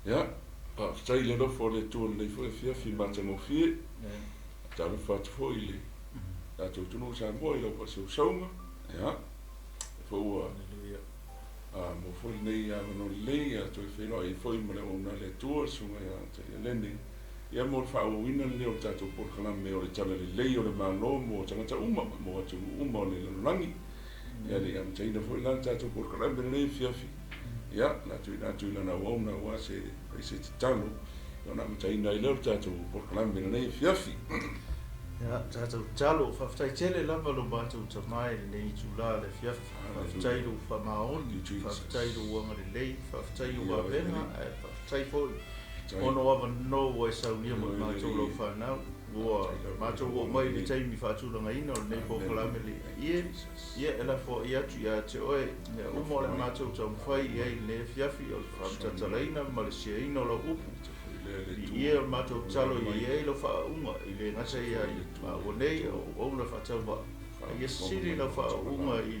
Ia, faafetai i le alofa o le Atua i lenei foi afiafi matagofie. Talofa atu foi i le tatou atunuu o Samoa i lau faasausauga. Ia, lea foi ua maua foi lenei avanoa lelei ia toe feiloai ai foi ma le auauna a le Atua, le Susuga ia Talialene, ia mo le faaauauina lenei o le tatou polokalame o le Tala Lelei o le Malo mo tagata uma, mo atunuu uma o le lalolagi. Ia le i amataina foi la le tatou polokalame lenei afiafi, ia, o le a tuuina atu i lana auauna aua se fai se tatalo ona amataina ai lea o le tatou polokalame lenei afiafi. Ia, tatou tatalo, faafetai tele lava lo matou Tama i lenei itula o le afiafi. Faafetai i lou faamaoni, faafetai i lou agalelei, faafetai i ou vavega, ae faafetai foi ona o avanoa ua e saunia mo i matou lau fanau. Ua matou oo mai i le taimi faatulagaina o lenei polokalame le ie, ia e lafoai atu ia te oe mea uma o le a matou taumafai i ai i lenei afiafi o le faamatalaina ma le siaina o lau upu. Viia o le matou tatalo ia i ai lau faaauuga i le gata ia i maua nei o auauna faatauvaa. A ia sili lau faaauuga i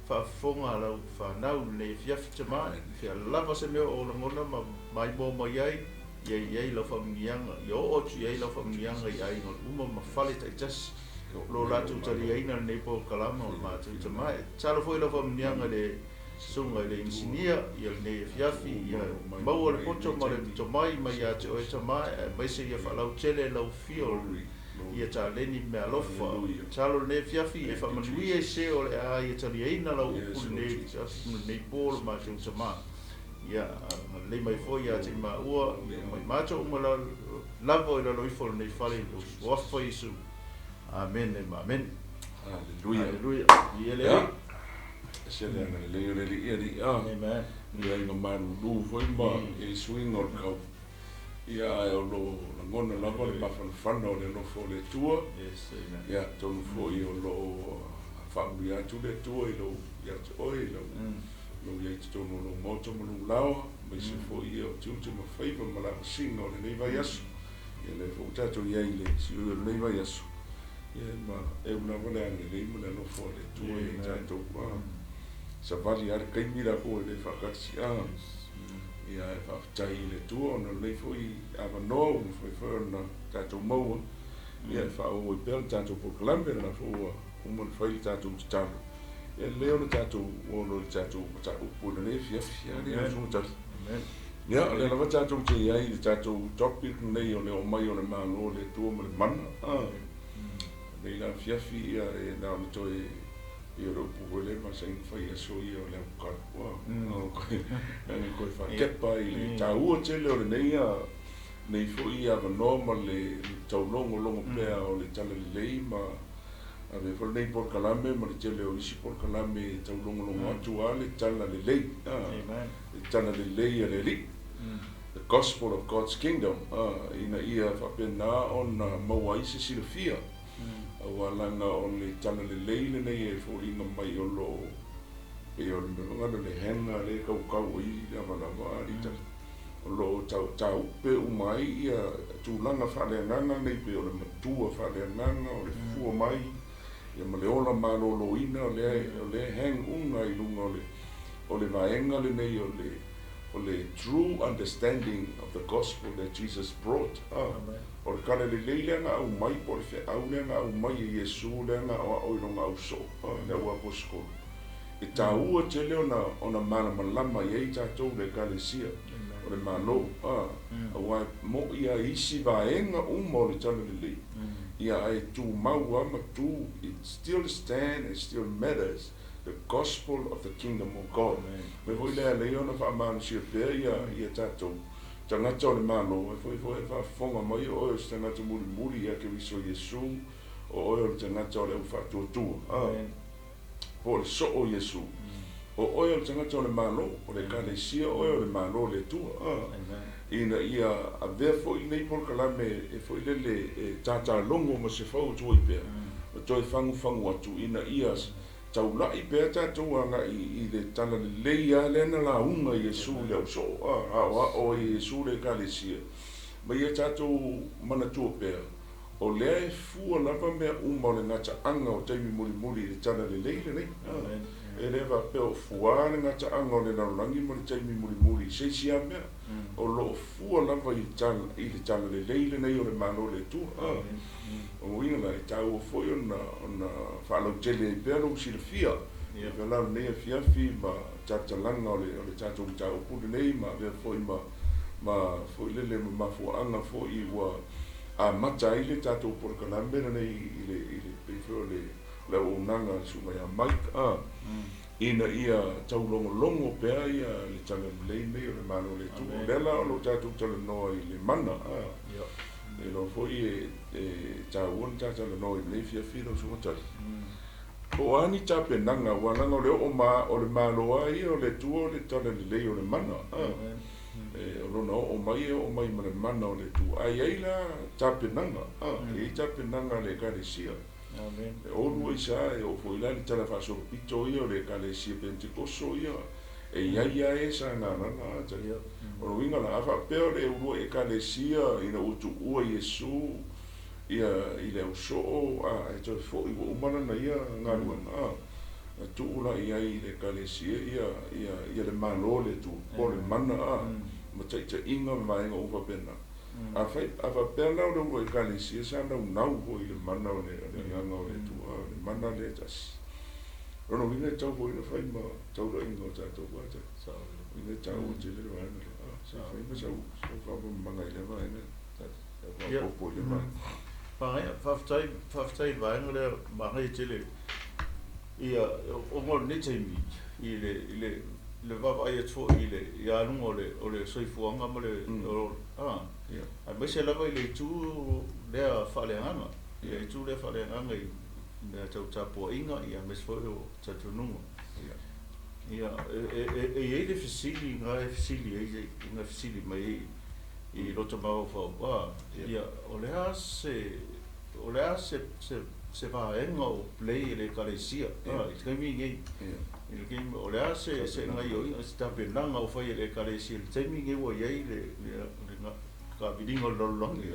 faafofoga a lau fanau i lenei afiafi tama, fea lava se mea o lagona ma maimoa mai ai, ia i ai lau faamanuiaga, ia oo atu i ai lau faamanuiaga i aiga uma ma fale taitasi o lo o latou taliaina lenei polokalama o le matou tama. E tatalo foi lau faamanuiaga i le susuga i le inisinia ia lenei afiafi, ia maua le poto ma le tomai mai ia te oe tama, aemaise ia faalautele lau afio ia taleni meaalofa. Tatalo lenei afiafi e faamanuia i se o le a ia taliaina lau upu lenei afiafi ma lenei po lo matou tama. Ia agalelei mai foi ia te i maua, ia mai matou uma lava i lalo ifo o lenei fale i lou suafa Iesu. Amene ma amene. Haleluia. Haleluia. Ia le Alii. Ese le agalelei o le Alii, Alii a. Amen. Ia ina malulu foi ma i suiga o le kau. Ia ae o lo o lagona lava le mafanafana o le alofa o le Atua. Yes, amen. Ia atonu foi o lo o faamanuia atu le Atua i lou ia te oe i lau lou i ai i totonu o lou maota ma lou laoa, aemaise foi ia o tiute ma faiva ma lavasiga o lenei vaiaso. Ia lea foi ua tatou i ai i le siui o lenei vaiaso, ia ma eu lava le agalelei ma le alofa o le Atua ia i tatou. Savali lava le taimi latou e le faatasi. Ia ae faafetai i le Atua ona o lenei foi avanoa ua mafai foi ona tatou maua, ia e faaauau ai pea le tatou polokalame, o lena foi ua uma ona fai le tatou tatalo. Ia lelei ona tatou oo loa i le tatou mataupu i lenei afiafi. A lea lau Susuga Tali. Ia, o lea lava tatou te i ai i le tatou topic lenei o le oo mai o le Malo o le Atua ma le mana. Lenei la afiafi, ia, e na ona toe, ia o le upu foi lea e masani ona fai i aso ia o le alukalu. Ona toe faatepa i le taua tele o lenei, lenei foi avanoa ma le taulogologo pea o le Talalelei ma Avea foi lenei polokalame ma le tele o isi polokalame e taulogologo atu a le tala lelei, le tala lelei a le Alii, the gospel of God's kingdom, ina ia faapena ona maua ai se silafia, aua leaga o le tala lelei lenei e foliga mai o lo o pei o le mea foi lea o le hanger lea e kaukau ai lavalava a litali. O lo o taupe uma ai ia tulaga faaleagaga nei pei o le matua faaleagaga, o le fua mai, ia ma le ola maloloina, o lea o lea e hang uga i luga o le o le vaega lenei o le o le true understanding of the gospel that Jesus brought. O le tala lelei lea na aumai po o le feau lea na aumai e Iesu lea na aoao i lona ausoo, le auaposeitolo. E taua tele ona ona malamalama i ai tatou le Ekalesia o le Malo, aua e mo'i lava i isi vaega uma o le Talalelei, ia ae tumau lava ma tu, it still stand and still matters, the gospel of the kingdom of God. O le mea foi lea e ala ai ona faamalosia pea ia ia tatou tagata o le Malo, e foi foi e faafofoga mai o oe o se tagata mulimuli ia Keriso Iesu, o oe o le tagata o le au faatuatua. Po o le soo o Iesu. O oe o le tagata o le Malo, o le Ekalesia oe o le Malo o le Atua. Ina ia avea foi lenei polokalame e foi lele e tatalogo ma se fau atu ai pea, ma toe fagufagu atu ina ia taulai pea tatou agai i le tala lelei lava lea na lauga e Iesu i le ausoo, aoao ai e Iesu le Ekalesia, ma ia tatou manatua pea. O lea e fua lava mea uma o le gata'aga o taimi mulimuli i le Talalelei lenei. E le faapea o fuā le gata'aga o le lalolagi ma le taimi mulimuli i se isi lava mea. O lo o fua lava i le Talalelei lenei o le Malo o le Atua. O uiga la, e taua foi ona faalautele ai pea lou silafia i pea la o lenei afiafi ma talatalaga o le tatou mataupu lenei ma avea foi ma foi lele ma mafuaaga foi ua amata ai le tatou polokalame lenei i le pei foi o le auaunaga a le susuga ia Mike ina ia taulogologo pea ia le Talalelei lenei o le Malo o le Atua. O lea la o lo o tatou talanoa i le mana. E iloa foi e taua ona ta talanoa i lenei afiafi lau susuga Tali. Po o a ni tapenaga, aua leaga o le oo ma o le Malo lava ia o le Atua o le Talalelei o le mana. O lona oo mai e oo mai ma le mana o le Atua. Ae i ai la tapenaga, e i ai tapenaga a le Ekalesia. E olu ai sa e oo foi la i le tala faasolopito ia o le Ekalesia Pentekoso ia, e i ai lava e sa galala. O le uiga la, a faapea o le uluai Ekalesia ina ua tuua Iesu ia i le ausoo, ae toe foi ua uma lana ia galuega, na tuu la i ai i le Ekalesia ia le Malo o le Atua, po o le mana ma taitaiga ma vaega uma faapena. A faapea la o le uluai Ekalesia sa naunau foi i le mana o le agaga o le Atua, o le mana lea e tasi. O lona uiga e tatau foi ona fai ma taulaiga o tatou ata. Uiga e taua tele le vaega lea. Se i fai ma sau faamalamalamaga i lea vaega, sau faaopoopo i lea vaega. Faafetai, faafetai i le vaega lea, manaia tele. Ia, ona o lenei taimi, i le vaavaai atu foi i le aluga o le soifuaga ma le, aemaise lava i le itu lea faaleagaga, i le itu lea faaleagaga i mea tau tapuaiga, aemaise foi o talitonuga. Ia, e i ai le fesili na e fesili ai, na fesili mai ai i loto mafaufau, ia, o le a se vaega o play e le Ekalesia i le taimi nei, i le taimi, o le a se gaioiga, se tapenaga o fai e le Ekalesia i le taimi nei ua i ai le taaviliga o le lalolagi.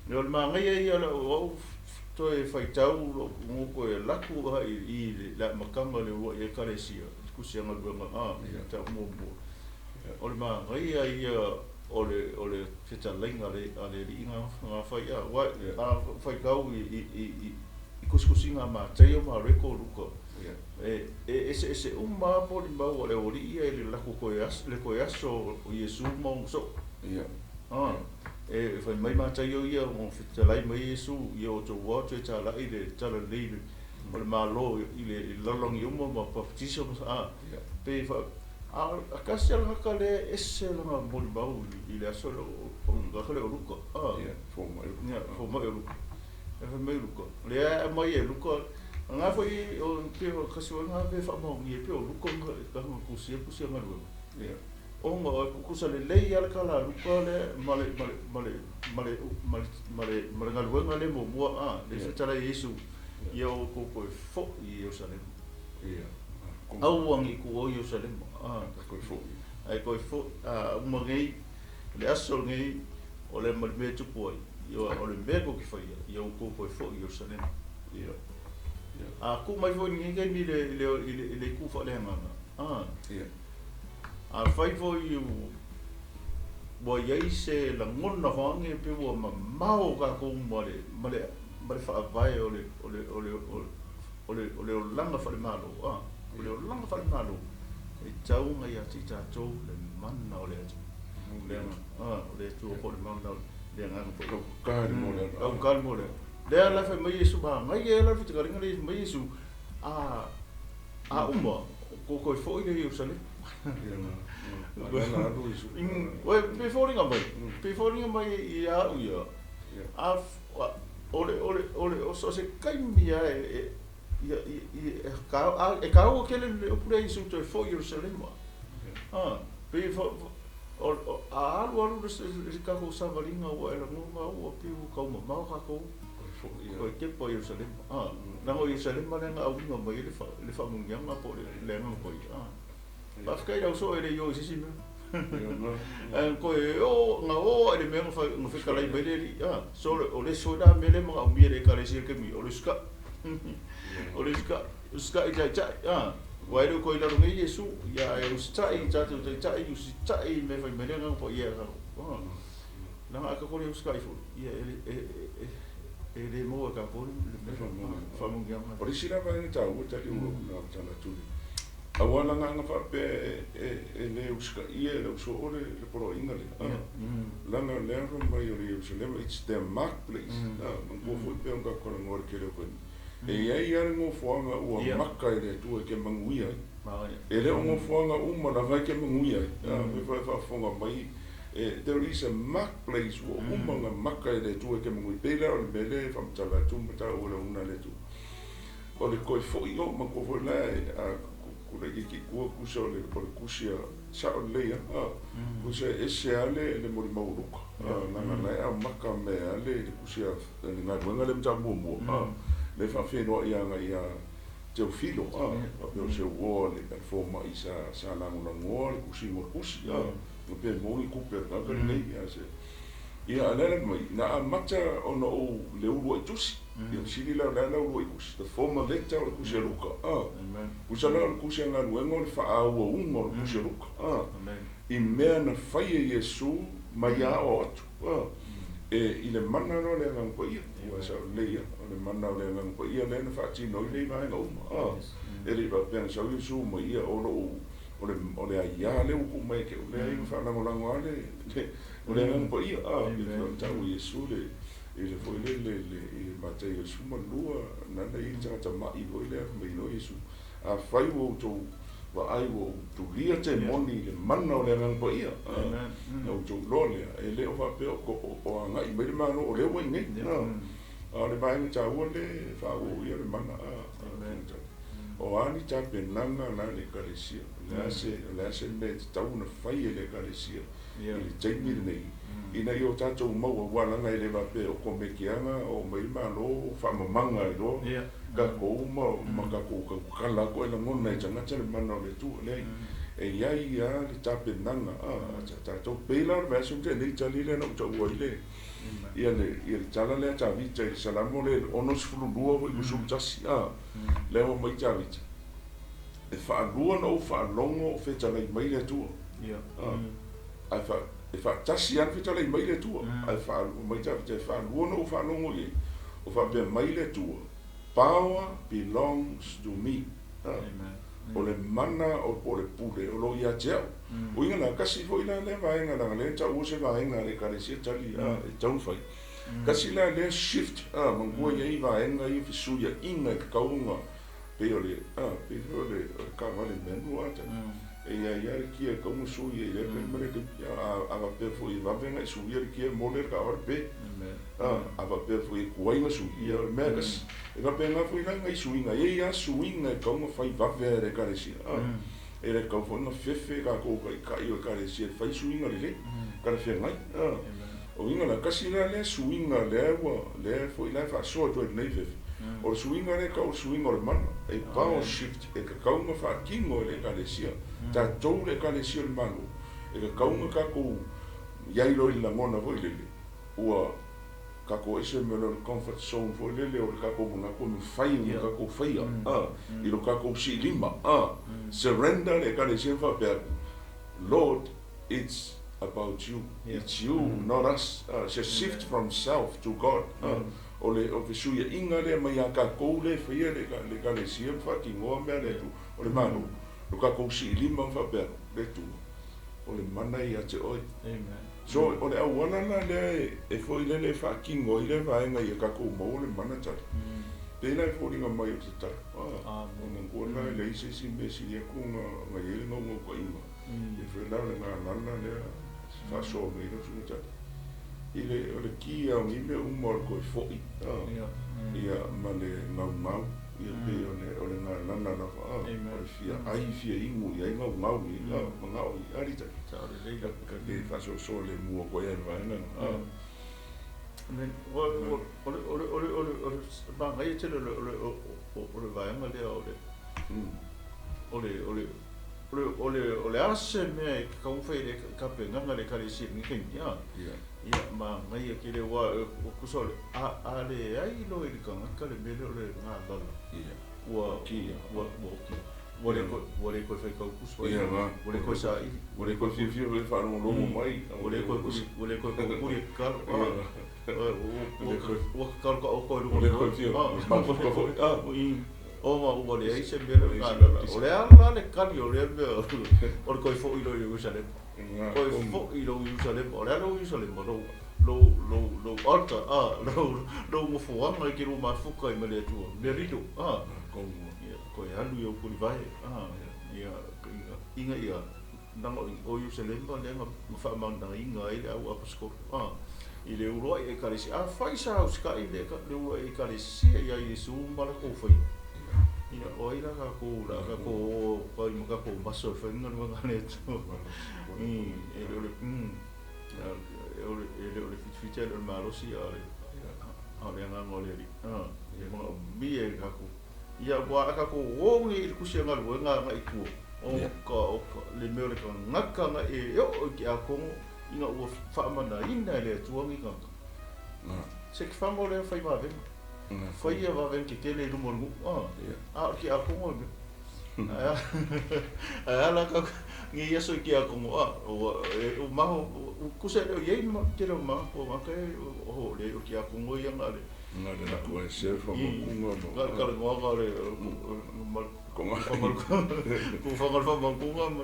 O le manaia ia o au toe faitau lou goto e alu atu i le amataga o le uluai Ekalesia, tusi galuega tau muamua. O le manaia ia o le fetalaiga a le alii na fai a faitau i kusikusiga a Mataio ma Mareko Luka. E eseese uma lava molimau a le aualii ia i le latou toe aso o Iesu ma ona soo. E fai mai Mataio ia ona fetalai mai Iesu ia o outou o toe talai le talalelei o le Malo i le lalolagi uma ma baptiso ma pe a kasi ala gata le ese lana molimau i le aso o gata le o Luka. Fo mai o Luka. E fai mai Luka. Le a mai e Luka. Nga foi o pe o kasi o nga pe fa mo ni pe o Luka nga kusia kusia ngaluega. Onga o kukusa le lei ala kala Luka le male male male male male male male ngaluega le mo mua a le fetala Iesu ia o ko ko fo i Jerusalem. Au angi ku o Jerusalem. Ko fo. Ai ko fo a uma nei le aso nei o le male me tupu ai. Ia o le me ko ki fai ia o ko ko fo i Jerusalem. A ku mai foi ni ngai mi le le le ku fa le nganga. A fai foi ua iai se lagona hoage pe ua mamao tatou ma le ma le ma le faavae o le o le o le o le o le olaga faalemalo o le olaga faalemalo e tauga ia te i tatou le mana o le Atua o le Atua po o le mana o le agaga foi aukali mo le lea la fai mai Iesu magai e la le fetakaliga le mai Iesu a uma ko koe foi le Ierusalema. Ue, pe foliga mai, pe foliga mai i au ia. A o le o le o le o se kaimi ia e ia e e kaua kele le upu le Iesu toe foi Ierusalema. Pe o a alu alu le kakou savaliga ua e lagona ua pe ua kaumamao kakou. Koe kepa Ierusalema. Laga o Ierusalema lea na auiga mai ai le faamuniaga po o le agaga paia. Faafetai lau soo e le i o i se isi mea. Ae toe o na o ai le mea na fetalai mai le Alii, a. So o le isi foi la mea lea e manaomia e le Ekalesia i le taimi, o le usitai. O le usitai, usitai i taitai, a. Aua e le o toe i lalo nei Iesu, ia ae usitai i tatou taitai, usitai i mea e fai mai le Agaga Paia ia tatou. A. Leaga a tatou le usitai foi, ia e le maua e tatou le mea lea, faamanuiaga. O le isi la vaega taua tali o lou tala atu i Aua la agaga faapea e le usitaia e le au soo le poloaiga lea. Leaga o lea fai mai o le Ierusalema, it's their mark place. Manatua foi pei ona tatou talanoa i le tele o taimi. E i ai lava le nofoaga ua maka e le Atua e te manuia ai. E le o nofoaga uma lava e te manuia ai. Afai foi e faafofoga mai, there is a mark place ua uma ona maka e le Atua e te manuia. E pei la o le mea lea e faamatala atu ma taua e le auauna a le Atua. O le toe foi o matua foi la a tulai iti i tua tusa o le tusi a sao lelei a tusa e ese a le molimau o Luka leaga la e amata mai a le tusi a le galuega lea ma muamua a le faafeiloai agai ia Teofilo a faapea o se uo a le fomai sa lagolagoa le tusiga o le tusi a faapea e maua ni tupe a le tagata lenei a se ia a le ala mai na amata ona ou le uluai tusi. Ia fesili la o le a la uluai tusi? The former letter o le tusi a Luka. Tusa la o le tusi a galuega o le faaauauga o le tusi a Luka. I mea na fai e Iesu ma ia aoao atu. E i le mana loa o le Agaga Paia. Ua sao lelei ia. O le mana o le Agaga Paia lea na faatino ai nei vaega uma. E le i faapea na sau Iesu mai ia o lou o le aia lea ua tuu mai ia te au. Leai, ua faalagolago lava le o le Agaga Paia. E pei ona tau e Iesu le I le foi lele i le Mataio 12, nana e i ai le tagata ma'i foi lea, fai mai loa Iesu, Afai ua outou vaai ua ou tulia temoni i le mana o le Agaga Paia, ona outou iloa lea, e le o faapea o agai mai le Malo, o lea ua i inei. A o le vaega taua lea e faaauau ia le mana. O a ni tapenaga la a le Ekalesia? O le a se mea e tatau ona fai e le Ekalesia i le taimi lenei, ina ia o tatou maua, aua leaga e le faapea e okomeki lava na oo mai le Malo faamamaga ai loa tatou ma tatou tautala atu ai lagona e tagata le mana o le Atua. Leai, e i ai lava le tapenaga a tatou. Pei la o le vaiaso na tea nei tali lea na ou taua ai le ia le tala lea a Tavita i le Salamo lea 62 foi 11, a, lea ua aumai Tavita, E faalua ona ou faalogo o fetalai mai le Atua. Ae e faatasi lava ona fetalai mai le Atua. Ae mai Tavita, e faalua ona ou faalogo i ai o faapea mai le Atua, Power belongs to me. O le mana po o le pule o lo o ia te au. Uiga la, tasi foi la lea vaega, leaga lea e taua se vaega a le Ekalesia tali e tatau ona fai. Tasi la lea shift, manatua i ai vaega ia fesuiaiga e tatau ona Pei o le, a, pei foi o le, o le taavale manual a tali. E i ai lava le kia e tatau ona sui ai i lea taimi ma lea taimi. A, a faapea foi e vave ona e suia le kia e mole le taavale pe. A, a faapea foi e tuai ona sui, ia o le mea e tasi. E faapena foi la nai suiga, e i ai lava suiga e tatau ona fai vave lava e le Ekalesia. A, e le tatau foi ona fefe tatou taitai o Ekalesia e fai suiga lelei, talafeagai. A, o uiga la, tasi la lea suiga lea ua, lea foi la e faasoa atu ai i lenei fefe, O le suiga lea e tau o le suiga o le mana, a power shift e tatau ona faatino e le Ekalesia, tatou le Ekalesia o le Malo, e tatau ona tatou i ai loa i le lagona foi lele, ua tatou ese mai loa i le comfort zone foi lele o le tatou manatu e mafai ona tatou faia i lo tatou siilima, surrender le Ekalesia ma faapea atu, Lord, it's about you, it's you not us, it's a shift from self to God. O le fesuiaiga lea mai ia tatou lea e faia le Ekalesia ma faatinoa mea a le Atua, o le Malo, lo tatou siilima ma faapea atu, le Atua, o le mana e ia te oe. So, o le auala la lea e foi lele e faatino ai lea vaega ia tatou maua le mana tali. Pei la e foliga mai o le tatalo, ona kua la e leai se isi mea e sili atu ona i ai le naunautaiga, e foi la o le galala lea e faasoa mai ai lau susuga tali. I le, o le ki lava o nei mea uma o le toe foi, ia, ma le gaugau, ia pei o le, o le galala lava, o le fia ai, fia inu i ai gaugau i ai, manao i ai, Alita. Sao lelei lau. Ka ke faasoasoa le mua koe ai le vaega lena. Amen. O le, o le, o le, o le, o le, o le manaia tele o le, o le, o le vaega lea o le, o le, o le, O le a se mea e tatau ona fai e le tapenaga a le Ekalesia i lenei taimi, a? Ia, manaia tele aua o tusa o le a, a leai loa i le tagata le mea lea o le galala, ua ua ua oti, ua le toe, ua le toe faitau tusi, ua le toe saili, ua le toe fiafia foi e faalogologo mai, ua le toe ua le toe tootuli e tatalo, a, ua tatalo taoto i luga o le mafuta foi, a. Ona ua leai se mea lea o le galala. O le a la le kali o lea mea o le toe foi loa i Ierusalema? Toe foi i lou Ierusalema. O le a lou Ierusalema? Lou, lou, lou, lou altar, a, lou, lou nofoaga e te lua mafuta ai ma le Atua. Mea lilo, a. Ia, toe alu i ou tulivae, a, ia, ina ia, leaga o Ierusalema lea na faamaganaina ai le au aposetolo, a, i le uluai Ekalesia. Afai sa usitai le uluai Ekalesia ia Iesu ma latou faia, ia, o ai la tatou, o le a tatou o ai ma tatou maso e fai le galuega a le Atua? E le o le, e le o le fitifiti a e le o le malosi, a o le agaga o le Alii, a, e manaomia e tatou. Ia, aua a tatou o nei i le tusi a galuega agai i tua, oka, oka, le mea o le tagata na e oo i ke atono ina ua faamanaina e le Atua nei tagata. Se te faga o lea fai vavega. Fai ia vavega tetele i luma o le nuu, a, a o le tiakono e mea. Ae a la ka nei aso i tiakono, a, ua, e, ua maho, ua tusa e le o i ai ma tele o maho, o gata e, o le, o tiakono ia na le, Na le latou ai se faamaumauga ma. Na le talanoaga o le tufaga o le faamaumauga ma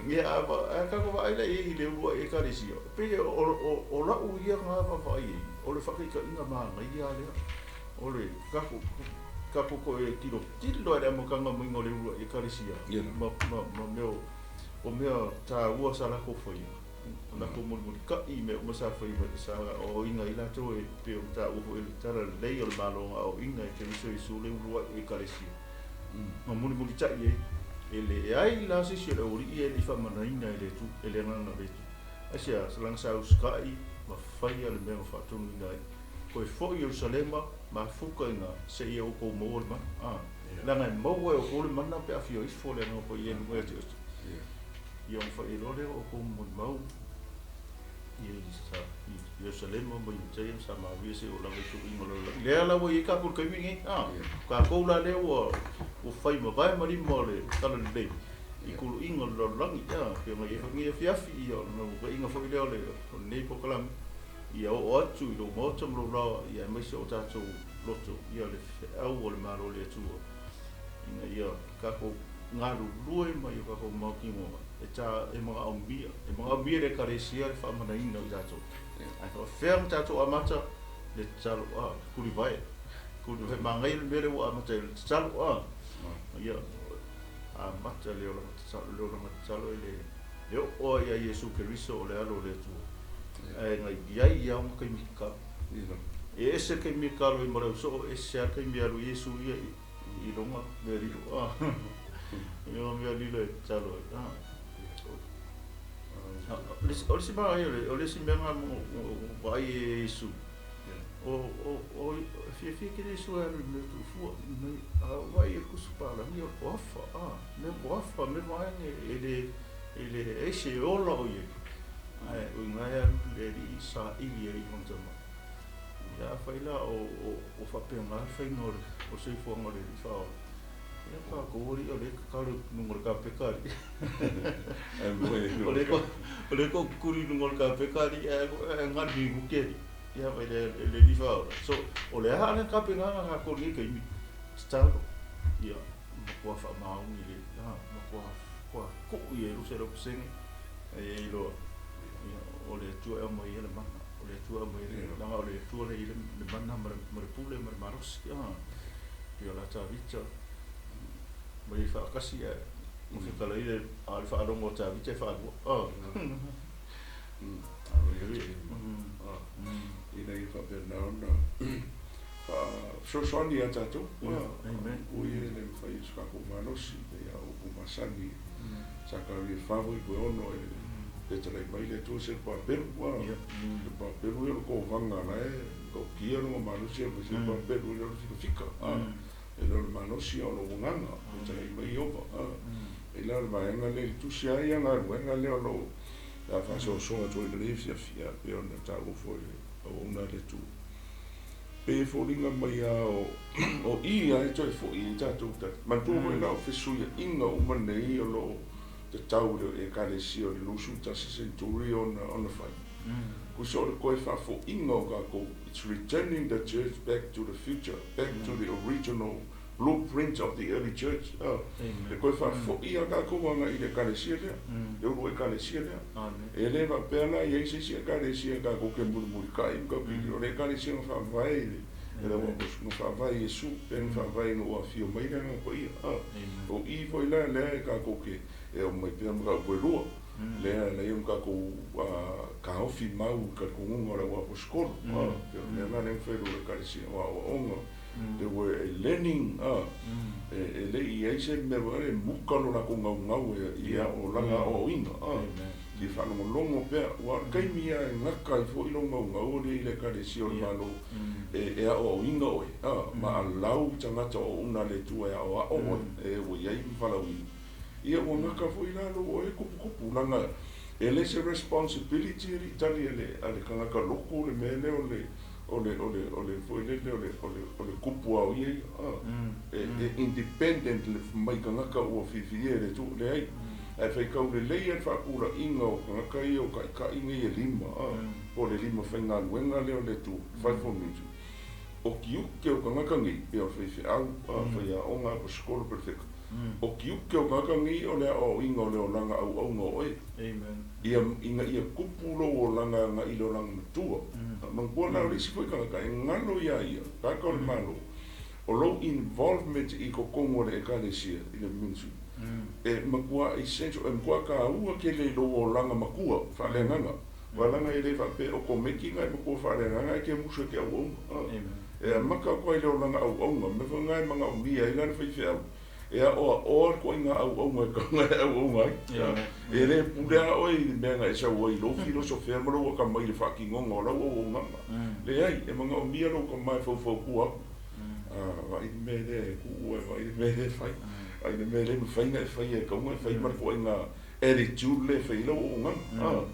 ia a tatou vaai la i ai i le uluai Ekalesia, pei o lau ia na vaavaai i ai, o le faataitaiga manaia lea o le tatou tatou toe tilotilo i le amataga maiga o le uluai Ekalesia ma mea o mea taua sa latou faia. O latou mulimulitai i mea uma sa fai mai, sa aoaoina ai latou e pei ona taua foi le Tala Lelei o le Malo na aoaoina e Keriso Iesu le uluai Ekalesia. Na mulimulitai ai, e leai la se isi o le aualii e le i faamanaina e le Atua, e le Agaga o le Atua. Aisea? Leaga sa usitai ma faia le mea na faatonuina ai. Toe foi i Ierusalema, mafuta i ina, seia outou maua le mana. A, leaga e maua e outou le mana pe a fia ifo le Agaga Paia i luga ia te outou. Ia ona faailoa lea o outou molimau i Ierusalema ma Iutaia ma Samaria seia oo lava i tuluiga o le lalolagi. Lea la ua i ai tatou i le taimi lenei, a, tatou la lea ua fai ma vae ma lima o le talalelei i tuluiga o le lalolagi, a, pei ona i ai foi lenei afiafi, ia o le naunautaiga foi lea o lenei polokalame, ia oo atu i lou maota ma lou laoa, ia aemaise o tatou loto, ia le feau o le Malo o le Atua, ina ia tatou galulue mai o tatou mautinoa e ta e manaomia, e manaomia e le Ekalesia le faamanaina o i tatou. Ae faapefea ona tatou amata le tatalo a tulivae, tulivae manaia le mea lea ua amata ai le tatalo a ia amata le olaga tatalo, le olaga tatalo e le e oo ai ia Iesu Keriso o le Alo o le Atua. Ae na i ai ia ona taimi tatalo. E ese le taimi e tatalo ai ma le ausoo, ese lava le taimi e alu ai Iesu ia i i lona mea lilo, a, i lona mea lilo e tatalo ai, a. O le isi manaia, o le isi mea na vaai e Iesu, o fiafia tele Iesu e alu i mea tuufua, a vaai i le kusi palagi o le toafa, a, mea toafa, mea vaega e le, e leai se ola o i ai, ae o i ina e alu le Alii saili ai i lona tama. Ia afai la o faapena le faiga o le soifuaga o le alii faaola, ia tatou alii o lea e tatalo i luga o le kapeta alii. O lea tou tutuli i luga o le kapeta alii ae galu minute alii. Ia afai le alii faaola. So, o le a le tapenaga a tatou i lenei taimi? Tatalo. Ia matua faamaoni le, matua tuu i ai 200% e ai loa. Ia, o le Atua e aumai ai le mana. O le Atua e aumai ai le, leaga o le Atua lea e i ai le mana ma le pule ma le malosi. Pei o la Tavita, mai e faatasi ae ma fetalai le, a o le faalogo a Tavita e faalua. Ina ia faapena ona faafesoasoani ia tatou. Ui e le mafai e so tatou malosi, pei a upu masani, sa tau e fa foi toe ono e fetalai mai le Atua se papelu. Le papelu ia o le kovaga la e tautia lona malosi aemaise le papelu e le o le fikafika. E le o le malosi a o lou agaga, fetalai mai Ieova. E la o le vaega lea i le tusi lava ia galuega lea o lo o le a faasoasoa atu ai i lenei afiafi, ia, pei ona taua foi i le auauna a le Atua. Pei e foliga mai lava o, o i lava e toe foi ai tatou tagata. Manatua foi la o fesuiaiga uma nei o lo o tatau i le Ekalesia o le 21 seneturi ona fai. Tusa o le toe faafoiga o tatou, it's returning the church back to the future, back to the original blueprint of the early church. E toe faafoi lava tatou agai i le Ekalesia lea, le ulu Ekalesia lea. E le faapea la i ai se isi Ekalesia tatou te mulimulitai ma tatou te, o le Ekalesia na faavae i le na faavae i Iesu, lea na faavae ina ua afio mai le Agaga Paia. O i foi la lea e tatou te e omai pea mataupu e lua, lea e ala ai ona tatou taofi mau i talitonuga o le au aposetolo. Pei o le mea lena lea na fai e lua Ekalesia, o aoaoga, they were a learning, e le i i ai se mea foi lea e muka lo latou naunau i olaga aoaoina, fia faalogologo pea, aua o le taimi lava e gata ai foi lou naunau o le i le Ekalesia o le Malo e aoaoina oe, ma allow tagata o auauna a le Atua e aoao oe, e ua i ai ma valaauina. Ia ua gata foi la lou oe tuputupu, leaga e le se responsibility e le i tali a le tagata lotu le mea lea o le o le o le o le foi lele o le o le o le tupu ao ia ia e independent le mai tagata ua filifilia e le Atua, leai. Ae faitau lelei lava le faatulaiga o tagata ia o taitai nei e lima po o le lima faigaluega lea o le Atua, fivefold ministry. O tiute o tagata nei, pei o le faifeau, faiaoga, aposetolo, perefeka, o tiute o tagata nei o le aoaoina o le olaga auauna o oe. Ia, ina ia tupu lou olaga agai i le olaga matua. Manatua la o le isi foi tagata e galo iā ia, tagata o le Malo, o lou involvement i totonu o le Ekalesia, i le ministry, e matua essential, e matua taua tele i lou olaga matua faaleagaga. Aua leaga e le faapea otomeki na e matua faaleagaga ae te musu e te auauna. E amata atu lava i le olaga auauna, o le mea foi lena e manaomia ai la le faifeau, e aoaoa le ituaiga auauna e tatau ona e auauna ai. E le pule lava oe i le mea na e sau ai i lou filosofea ma lou atamai i le faatinoga o lau auaunaga. Leai, e manaomia lou tama e faufautua atu. Vaai le mea lea e tuu ai, vaai le mea lea e fai, vaai le mea lea e mafai ona e faia e tatau ona e fai ma le ituaiga attitude lea e fai ai lau auaunaga.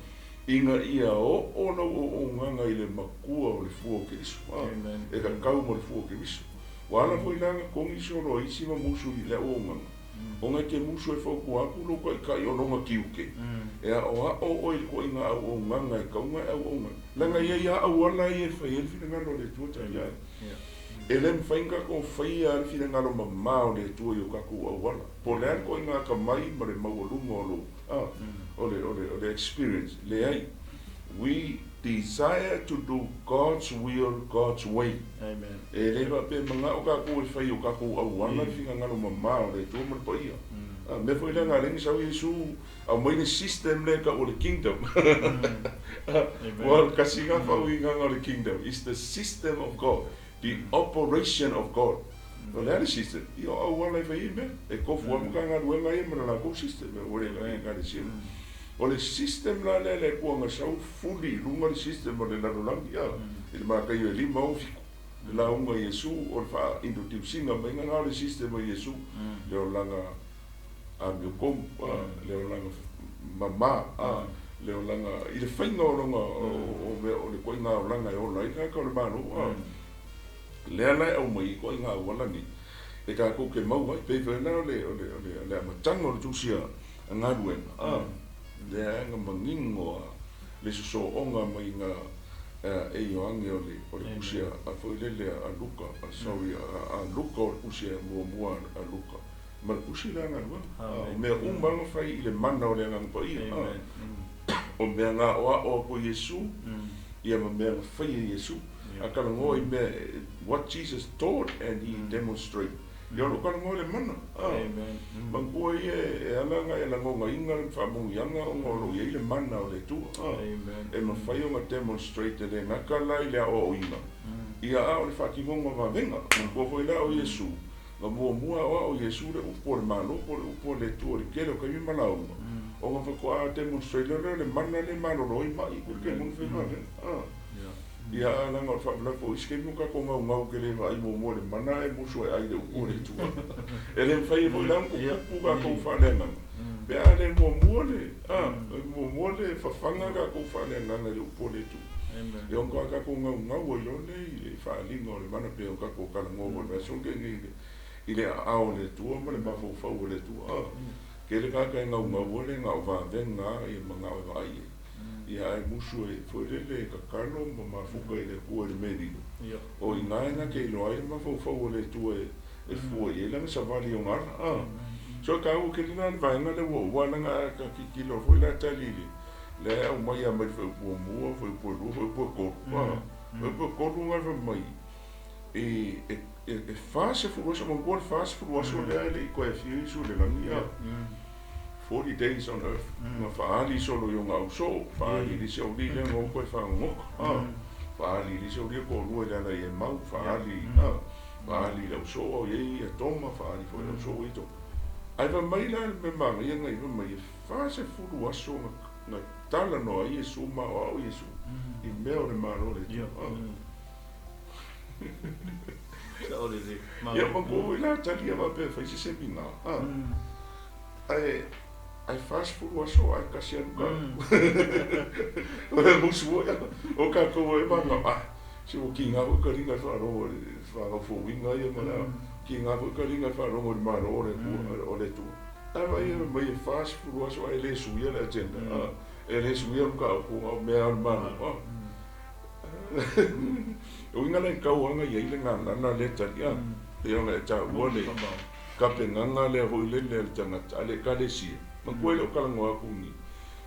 Ina ia oo lau auaunaga i le matua o le fua o Keriso, e tatau ma le fua o Keriso. Ua ala foi la na togi solo ai isi ma musu i le auaunaga, ona e te musu e fautua atu lou taitai o lona tiute, e aoao oe i le ituaiga auaunaga e tatau ona e auauna ai. Leaga e i ai lava auala ia e fai ai le finagalo o le Atua taitai ai. E le mafai ona tatou faia le finagalo mama o le Atua i o tatou auala. Po o le a le ituaiga atamai ma le maualuga o lou, o le, o le, o le experience, leai. We desire to do God's will, God's way. Amen. E le faapea e manao tatou e fai i o tatou auala le finagalo mama o le Atua ma le paia. A mea foi lea na ala ai ona sau Iesu aumai le system lea e tau o le kingdom. Aua o le tasi lena faauigaga o le kingdom, is the system of God, the operation of God. O le a le system? Ia o auala e fai ai mea. E tofu lava Matagaluega ia ma le latou system, ua le Ekalesia. O le system la lea a le Atua na sau fuli i luga le system o le lalolagi a, i le Mataio e 5, 6, 7. Le lauga a Iesu o le faa-introduce ina maiga na o le system a Iesu, le olaga amiotonu, le olaga mama, le olaga i le faiga o lona o mea o le ituaiga olaga e ola ai le tagata o le Malo. Lea la e aumai i ituaiga auala nei e tatou te maua ai, pei foi la o le o le o le o le amataga o le tusi a galuega, a, lea na manino a le sosooga mai ga e Ioane o le o le tusi a foi lele a Luka, sorry, a Luka o le tusi a muamua a Luka ma le tusi la a galuega. O mea uma na fai i le mana o le Agaga Paia, a, o mea na aoao atu e Iesu, ia ma mea na fai e Iesu. A talanoa i mea, what Jesus taught and he demonstrate. Ia o lo o talanoa i le mana. Manatua ia e ala ona e lagonaina le faamanuiaga ona o lo o i ai le mana o le Atua. E mafai ona demonstrate e le gata la i le aoaoina, ia a o le faatinoga o vavega. Manatua foi la o Iesu, na muamua aoao Iesu le upu o le Malo po o le upu a le Atua i le tele o taimi ma lauga, ona faatoa demonstrate lea o le mana lea e malolo ai ma'i, o le mea moni fai vavega. Ia a laga o le faalavelave foi o isi taimi o tatou gaugau tele vaai muamua i le mana ae musu e ai le upu a le Atua. E le mafai ai foi la ona tutupu tatou faaleagaga pe a le muamua le, a, muamua le fafaga tatou faaleagaga i le upu a le Atua. Ia ona toa tatou gaugau ai loa lea i le faaaliga o le mana pei ona tatou talanoa foi i le vaiaso na tea nei i le aao o le Atua ma le mafaufau o le Atua. A, tele tagata e gaugau ai le na o vavega lava ia manao e vaai i ai. Ia ae musu e foi lele e tatalo ma mafuta i le Atua i le mea lilo. O i ina na te iloa ai le mafaufau o le Atua e fua i ai lana savali o gala. A. So e taua tele la le vaega lea ua ua laga a ta tilotilo foi la tali i le lea e aumai lava mai le fuaiupu muamua, fuaiupu e lua, fuaiupu e tolu. A. Fuaiupu e tolu na fai mai e 40 aso, manatua le 40 aso lea e le i toe afio Iesu i le lagi. A. 40 days on earth, na faaali solo i ona ausoo, faaali i le isi aualii lea na o toe fagogota, a, faaali i le isi aualii e toalua i le ala i Emau, faaali, a, faaali i le ausoo o i ai ia Toma, faaali foi i le ausoo o i ai Toma. Ae fai mai la le mea manaia na fai mai e 40 aso na talanoa ai Iesu ma aoao Iesu i mea o le Malo o le Atua. Sao lelei. Ia manatua foi la tali ia faapea e fai se semina, a. Ae ae 40 aso ae tasi alu ka. O le musu foi o tatou e maga ah se ua kiga foi ka liga e faalogo i le faagaufouina ia ma le kiga foi ka liga e faalogo i le Malo o le Atua o le Atua. Ae vaai e mai e 40 aso ae le suia le agenda e le suia le mataupu o mea a le Malo. O uiga la e tau aga i ai le gagana lea tali a pei ona e taua le tapenaga lea foi lele a le tagata a le Ekalesia. Manatua e le o talanoa atu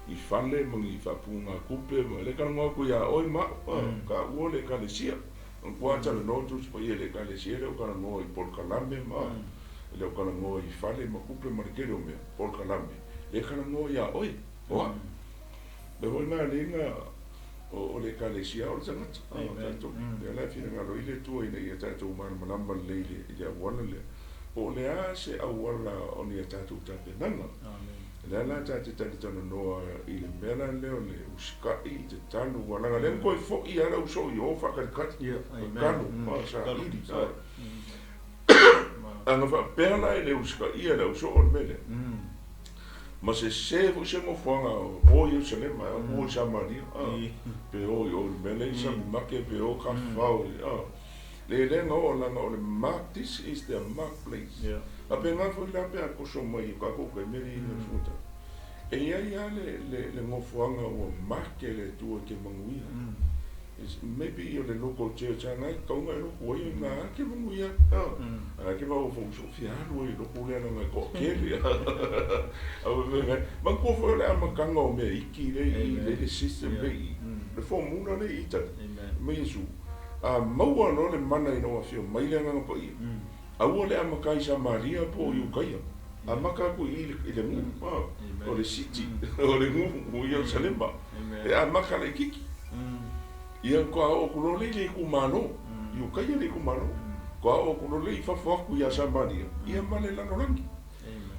i fale ma ni faapugatupe ma le talanoa atu ia oe ma au, taua le Ekalesia. Manatua a talanoa Tusi Paia i le Ekalesia e le o talanoa i polokalame ma e le o talanoa i fale ma tupe ma le tele o mea, polokalame, le talanoa ia oe, o au. Le foi na lea na o le Ekalesia o le tagata, o tatou. Lea la e finagalo ai le Atua ina ia tatou malamalama lelei i le auala lea. Po o le a se auala o ni a tatou tapenaga. Lea la ta te talatalanoa i le mea la lea o le usikai i tatalo, ua laga lea na toe foi lava le ausoo i o faakalikali, tatalo, saili. A na faapea la e le usitaia le ausoo o le mea lea, ma sese foi se nofoaga o Ierusalema e o i Samaria, pe o i o i le mea lea i Samimake, pe o tafafao i, le le na oo laga o le mark, this is the mark place. Faapena foi la pe a toso mai i tatou taimi alii ma tamaitai. E i ai lava le nofoaga ua make e le Atua e te manuia. Maybe o le local church lava na e tatau ona e lotu ai, o i ina lava e te manuia ai. A e te mafaufau soo fia alu ai i le lotu lea leaga e toatele. Manatua foi o le amataga o mea iki lea i i, le system lea i i, le formula lea i Italy. Mai Iesu, a maua loa le mana ina ua afio mai le Agaga Paia, aua le amata i Samaria po o Iukaia, amata atu i i i le nuu, o le city, o le nuu o Ierusalema, e amata laitiiti. Ia faatoa oo atu loa lea i le itumalo, Iukaia le itumalo, faatoa oo atu loa lea i fafo atu ia Samaria, ia ma le lalolagi.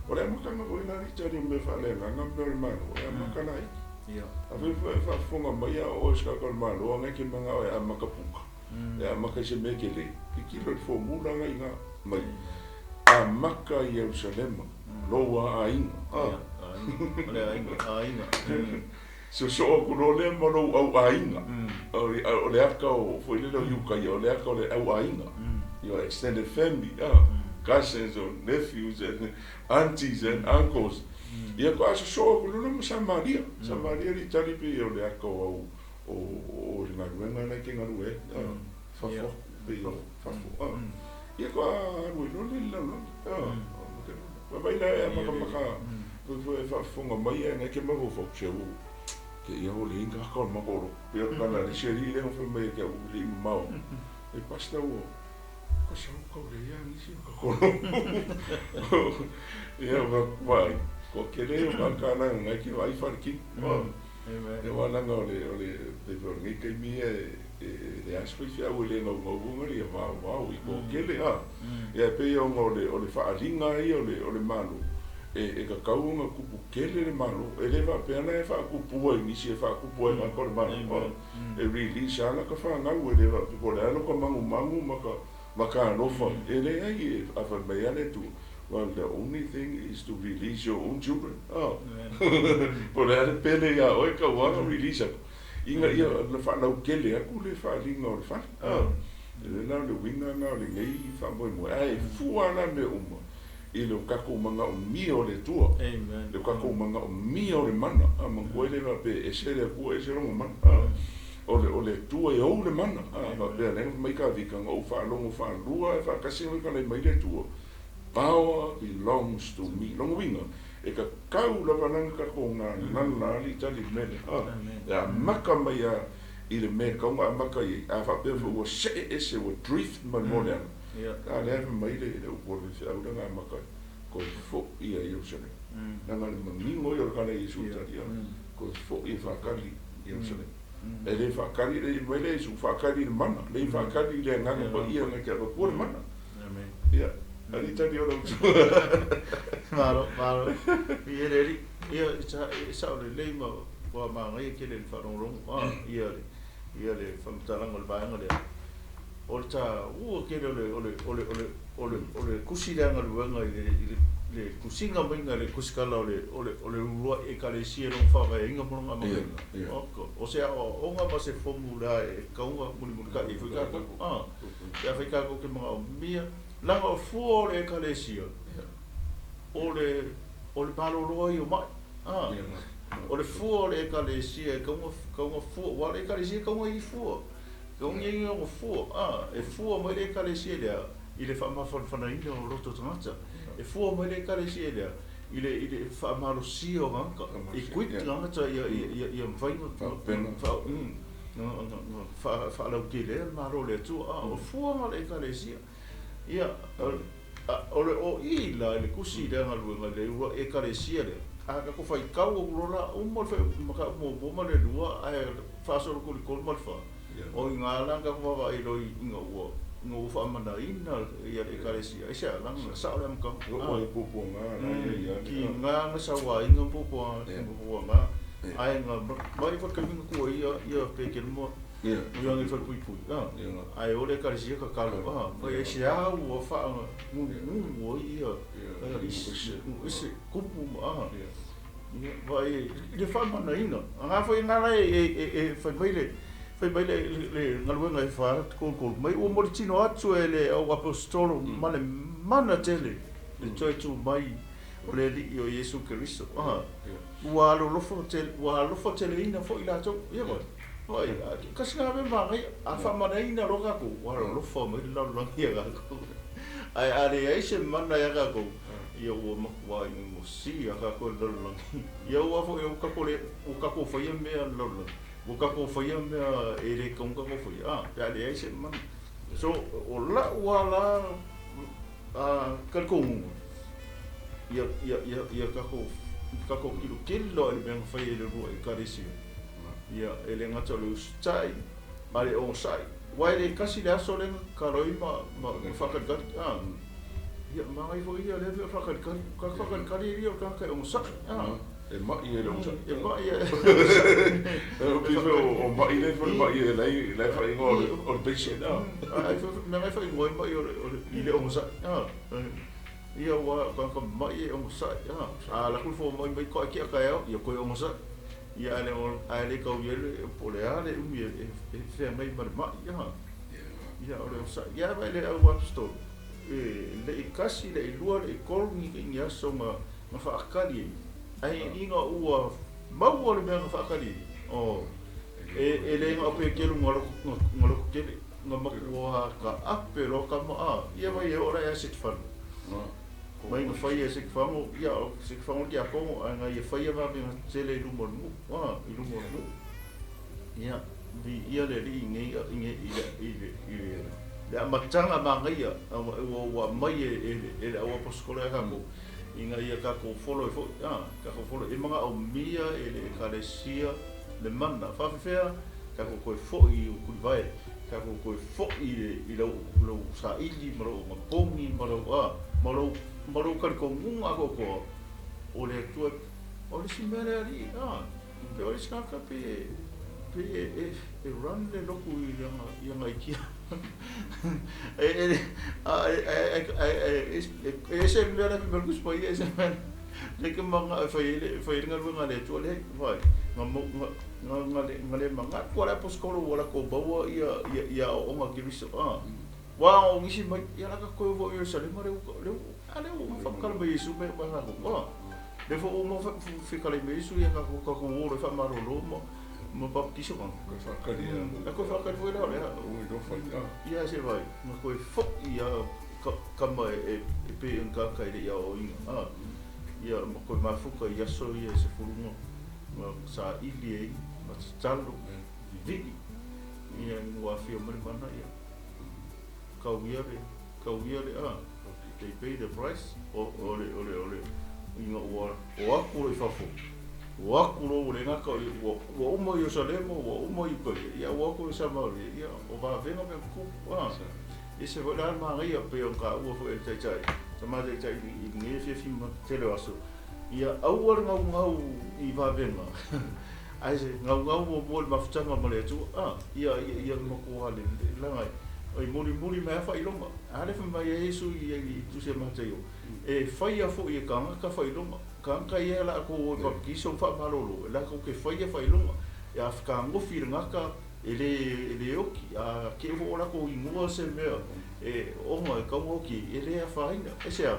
O le amataga foi la Ritali o mea faaleagaga ma mea o le Malo, e amata laiti. A fai foi e faafofoga mai a o oe o se tagata o le Malo, aga e te manao e amata puka, e amata i se mea tele, tilotilo i le formula na i ina mai. Amata i Ierusalema, lou aiga. O le aiga, aiga. Sosoo atu loa lea ma lou au aiga. O le ata o foi lele o Iukaia, o le ata o le au aiga. Your extended family, cousins or nephews and aunties and uncles. Ia faatoa sosoo atu loa lea ma Samaria. Samaria le Itali pei o le ata o au o le galuega la e te galue ai. Fafo atu pei o fafo. Ia faatoa alu ai loa lea i le lalolagi. Vaai la e makamaka foi e faafofoga mai ae nai ke mafaufau se ua kēia ua leai ni tagata o le matou lotu. Pei o le tala a le isi alii lea na fai mai ia te au e le i mamao atu, e Pastor ua sau tau leai lava nisi o tatou lotu. Ia vaai, toatele ia o tagata la nai ke vaai falekini. Ia aua leaga o le pei foi o lenei taimi ia e leai se faifeau e le naunau ia vaovao i toatele a. Ia e pei ona o le faaaliga ia o le Malo. E tatau ona tupu tele le Malo, e le faapea la e faatupua i nisi e faatupu ai tagata o le Malo. E release lava lata fanau, e le faapea po o le a lota manumanu ma ka ma ka alofa, e leai, a fai mai lava le Atua, well the only thing is to release your own children, po o le a le pele ia oe, tau lava ona release atu, ina ia faalautele atu le faaaliga o le fale. O le la o le uiga lena o lenei faamoemoe, ae fua la mea uma i lo tatou manaomia o le Atua, le tatou manaomia o le mana. A manatua ai le faapea e ese le Atua ese lona mana. A o le o le Atua e ou le mana. A faapea lea na fai mai Kavika na ou faalogo faalua ae faatasi na fetalai mai le Atua, power belongs to me. Lona uiga e tatau lava la ona tatou galala alii tali i le mea lea. A e amata mai lava i le mea e tatau ona amata i ai. A faapea foi ua see ese ua drift ma le moleaga, A lea e fai mai le upu a le faifeau lea na amata ai, Toe foi ia Ierusalema. Leaga le manino ia o le tala a Iesu i le tali, Toe foi e faatali Ierusalema. E le faatali, e fai mai lea Iesu, faatali i le mana, le faatali i le Agaga Paia na te avatua le mana. Ia, alii tali o lau Malo, malo. Ia le alii, ia e sao lelei ma ua manaia tele le faalogologo, ia le ia le faamatalaga o le vaega lea. O le taua tele o le o le o le o le o le o le tusi lea galuega i le i le le tusiga maiga i le tusikala o le o le o le uluai Ekalesia i lona faavaeina ma lona amataina. Oka, o se aoaoga ma se formula e tatau ona mulimulitai ai foi tatou. A, pe afai tatou te manaomia, leaga o fua o le Ekalesia, o le o le malolo ai o mai. A, o le fua o le Ekalesia e tatau ona tatau ona fua, aua o le Ekalesia e tatau ona i ai fua. Togi ai ona fua, a, e fua mai le Ekalesia lea i le faamafanafanaina o loto tagata. E fua mai le Ekalesia lea i le, i le faamalosia o tagata, equip tagata ia, ia, ia, ia mafai ona faalautele ai le Malo o le Atua. A, o fua na o le Ekalesia. Ia, o le o i la i le tusi lea galuega i le Ekalesia lea, a tatou faitau atu loa la, uma le mataupu muamua ma le lua, ae faasolo atu i le tolu ma le fa, o i ina la na tatou vaavaai loa ina ua ina ua faamanaina ia le Ekalesia, aisea, leaga na sao le amataga. Tiga na sauaina ma puapuaga, ae na mai foi le taimi na tuu ai ia Petelo ma Ioane i falepuipui, ae o le Ekalesia tatalo, mai aisea ua faagugugu ai ia ese kupu ma vaai i le faamanaina. Aga foi na la e fai mai le fai mai le galuega e fa tolu mai ua molitino atu e le au aposetolo ma le mana tele le toe tu mai o le Alii o Iesu Keriso. Ua alolofa tele, ua alofa teleina foi latou. Ia vai. Vai, kasi na me manaia, a faamanaina loa tatou, ua alolofa mai le lalolagi ia tatou. Ae a leai se mana ia tatou, ia ua matua inosia tatou e le lalolagi. Ia ua foi ua tatou le ua tatou faia mea a le lalolagi. Ua tatou faia mea e le tatau ona tatou faia, a, pe a leai se mana. So, o lau lava la talitonuga, ia, ia, ia, ia tatou, tatou tilotilo loa i le mea na fai e le lua Ekalesia. Ia, e le gata o le usitai ma le onosai. Aua e le tasi le aso lea na tatalo ai ma, ma, ma faatalitali. A, ia, manaia foi ia lea mea o le faatalitali. O le tagata faatalitali e ia o le tagata e onosai. A. E ma'i e le onosai. E ma'i e. E pei foi o ma'i lea foi ma'i e la e faaigoa o le patient. Ai foi mea la e faaigoa ai ma'i o le i le onosai. Ia ua o tagata ma'i e onosai. A alu atu le fomai mai koe tia taeao, ia toe onosai. Ia ae le ae le tau i ai le po o le a le umi e feagai ma le ma'i. Ia o le onosai. Ia vaai le au aposetolo, e le i tasi, le i lua, le i tolu ni aso na faatali ai. Ae ina ua maua le mea na faatali ai, oh, e le na o Petelu na loto tele, na matua taape loa tama, a, ia mai e oo la ia Setefano. Mai na faia e Setefano, ia o Setefano le tiakono, ae na ia faia vavega tetele i luma o le nuu, a, i luma o le nuu. Ia, viia le Alii i nei, i nei, i le, i le, i le, le amataga manaia ua ua aumai e e le au aposetolo ia tatou, ina ia tatou follow ai foi, a, tatou follow, e manaomia e le Ekalesia le mana. Faafefea tatou toe foi i Utulivae, tatou toe foi i le i lau lau saili ma lou ogapogi ma lou a, ma lou ma lou talitonuga atoatoa. O le Atua o le isi mea lea alii a pe o le isi tagata pe pe e e run le lotu i lana i ana aikia e e a e e e ese le mea la fai mai le Tusi Paia ese le mea lea e te manao e fai ai le fai ai le galuega a le Atua leai vaai na na na na le na le manatu lava le aposetolo ua latou maua ia ia ia aoaoga a Keriso a aua o nisi mai ia la tatou toe o foi i Ierusalema lea ua lea ua a lea ua faamatala mai e Iesu mea uma tatou a lea foi ua uma fetalai mai Iesu ia tatou tatou o loa e faamalolo ma ma baptiso ma Toe faatali lava. E toe faatali foi la o lea. Ua iloa fai a. Ia se vai na toe foi a tama e e pei o ni tagata e le i aoaoina a ia ma toe mafuta i aso ia e 10 na na saili ai ma tatalo vivii ia ina ua afio mai le mana ia tau ia le tau ia le a they pay the price o o le o le o le ina ua o atu loa i fafo ua atu loa ua le gata ua ua uma Ierusalema ua uma Iukaia ia ua atu i Samaria ia o vavega mea tutupu a ese foi la le manaia pei ona taua foi e le taitai tama taitai i lenei afiafi ma tele o aso ia aua le naunau i vavega ae se naunau muamua i le mafutaga ma le Atua a ia ia ia matua le laga e mulimuli mai lava faailoga. A lea fai mai ai Iesu i i Tusi a Mataio, e faia foi e tagata faailoga. Tagata ia latou o i baptiso ma faamalolo, e latou te faia faailoga. E a fetagofi i le gata, e le e le oti. A keu foi o latou ingoa se mea e ona e tatau ona oti, e le afaina. Aisea?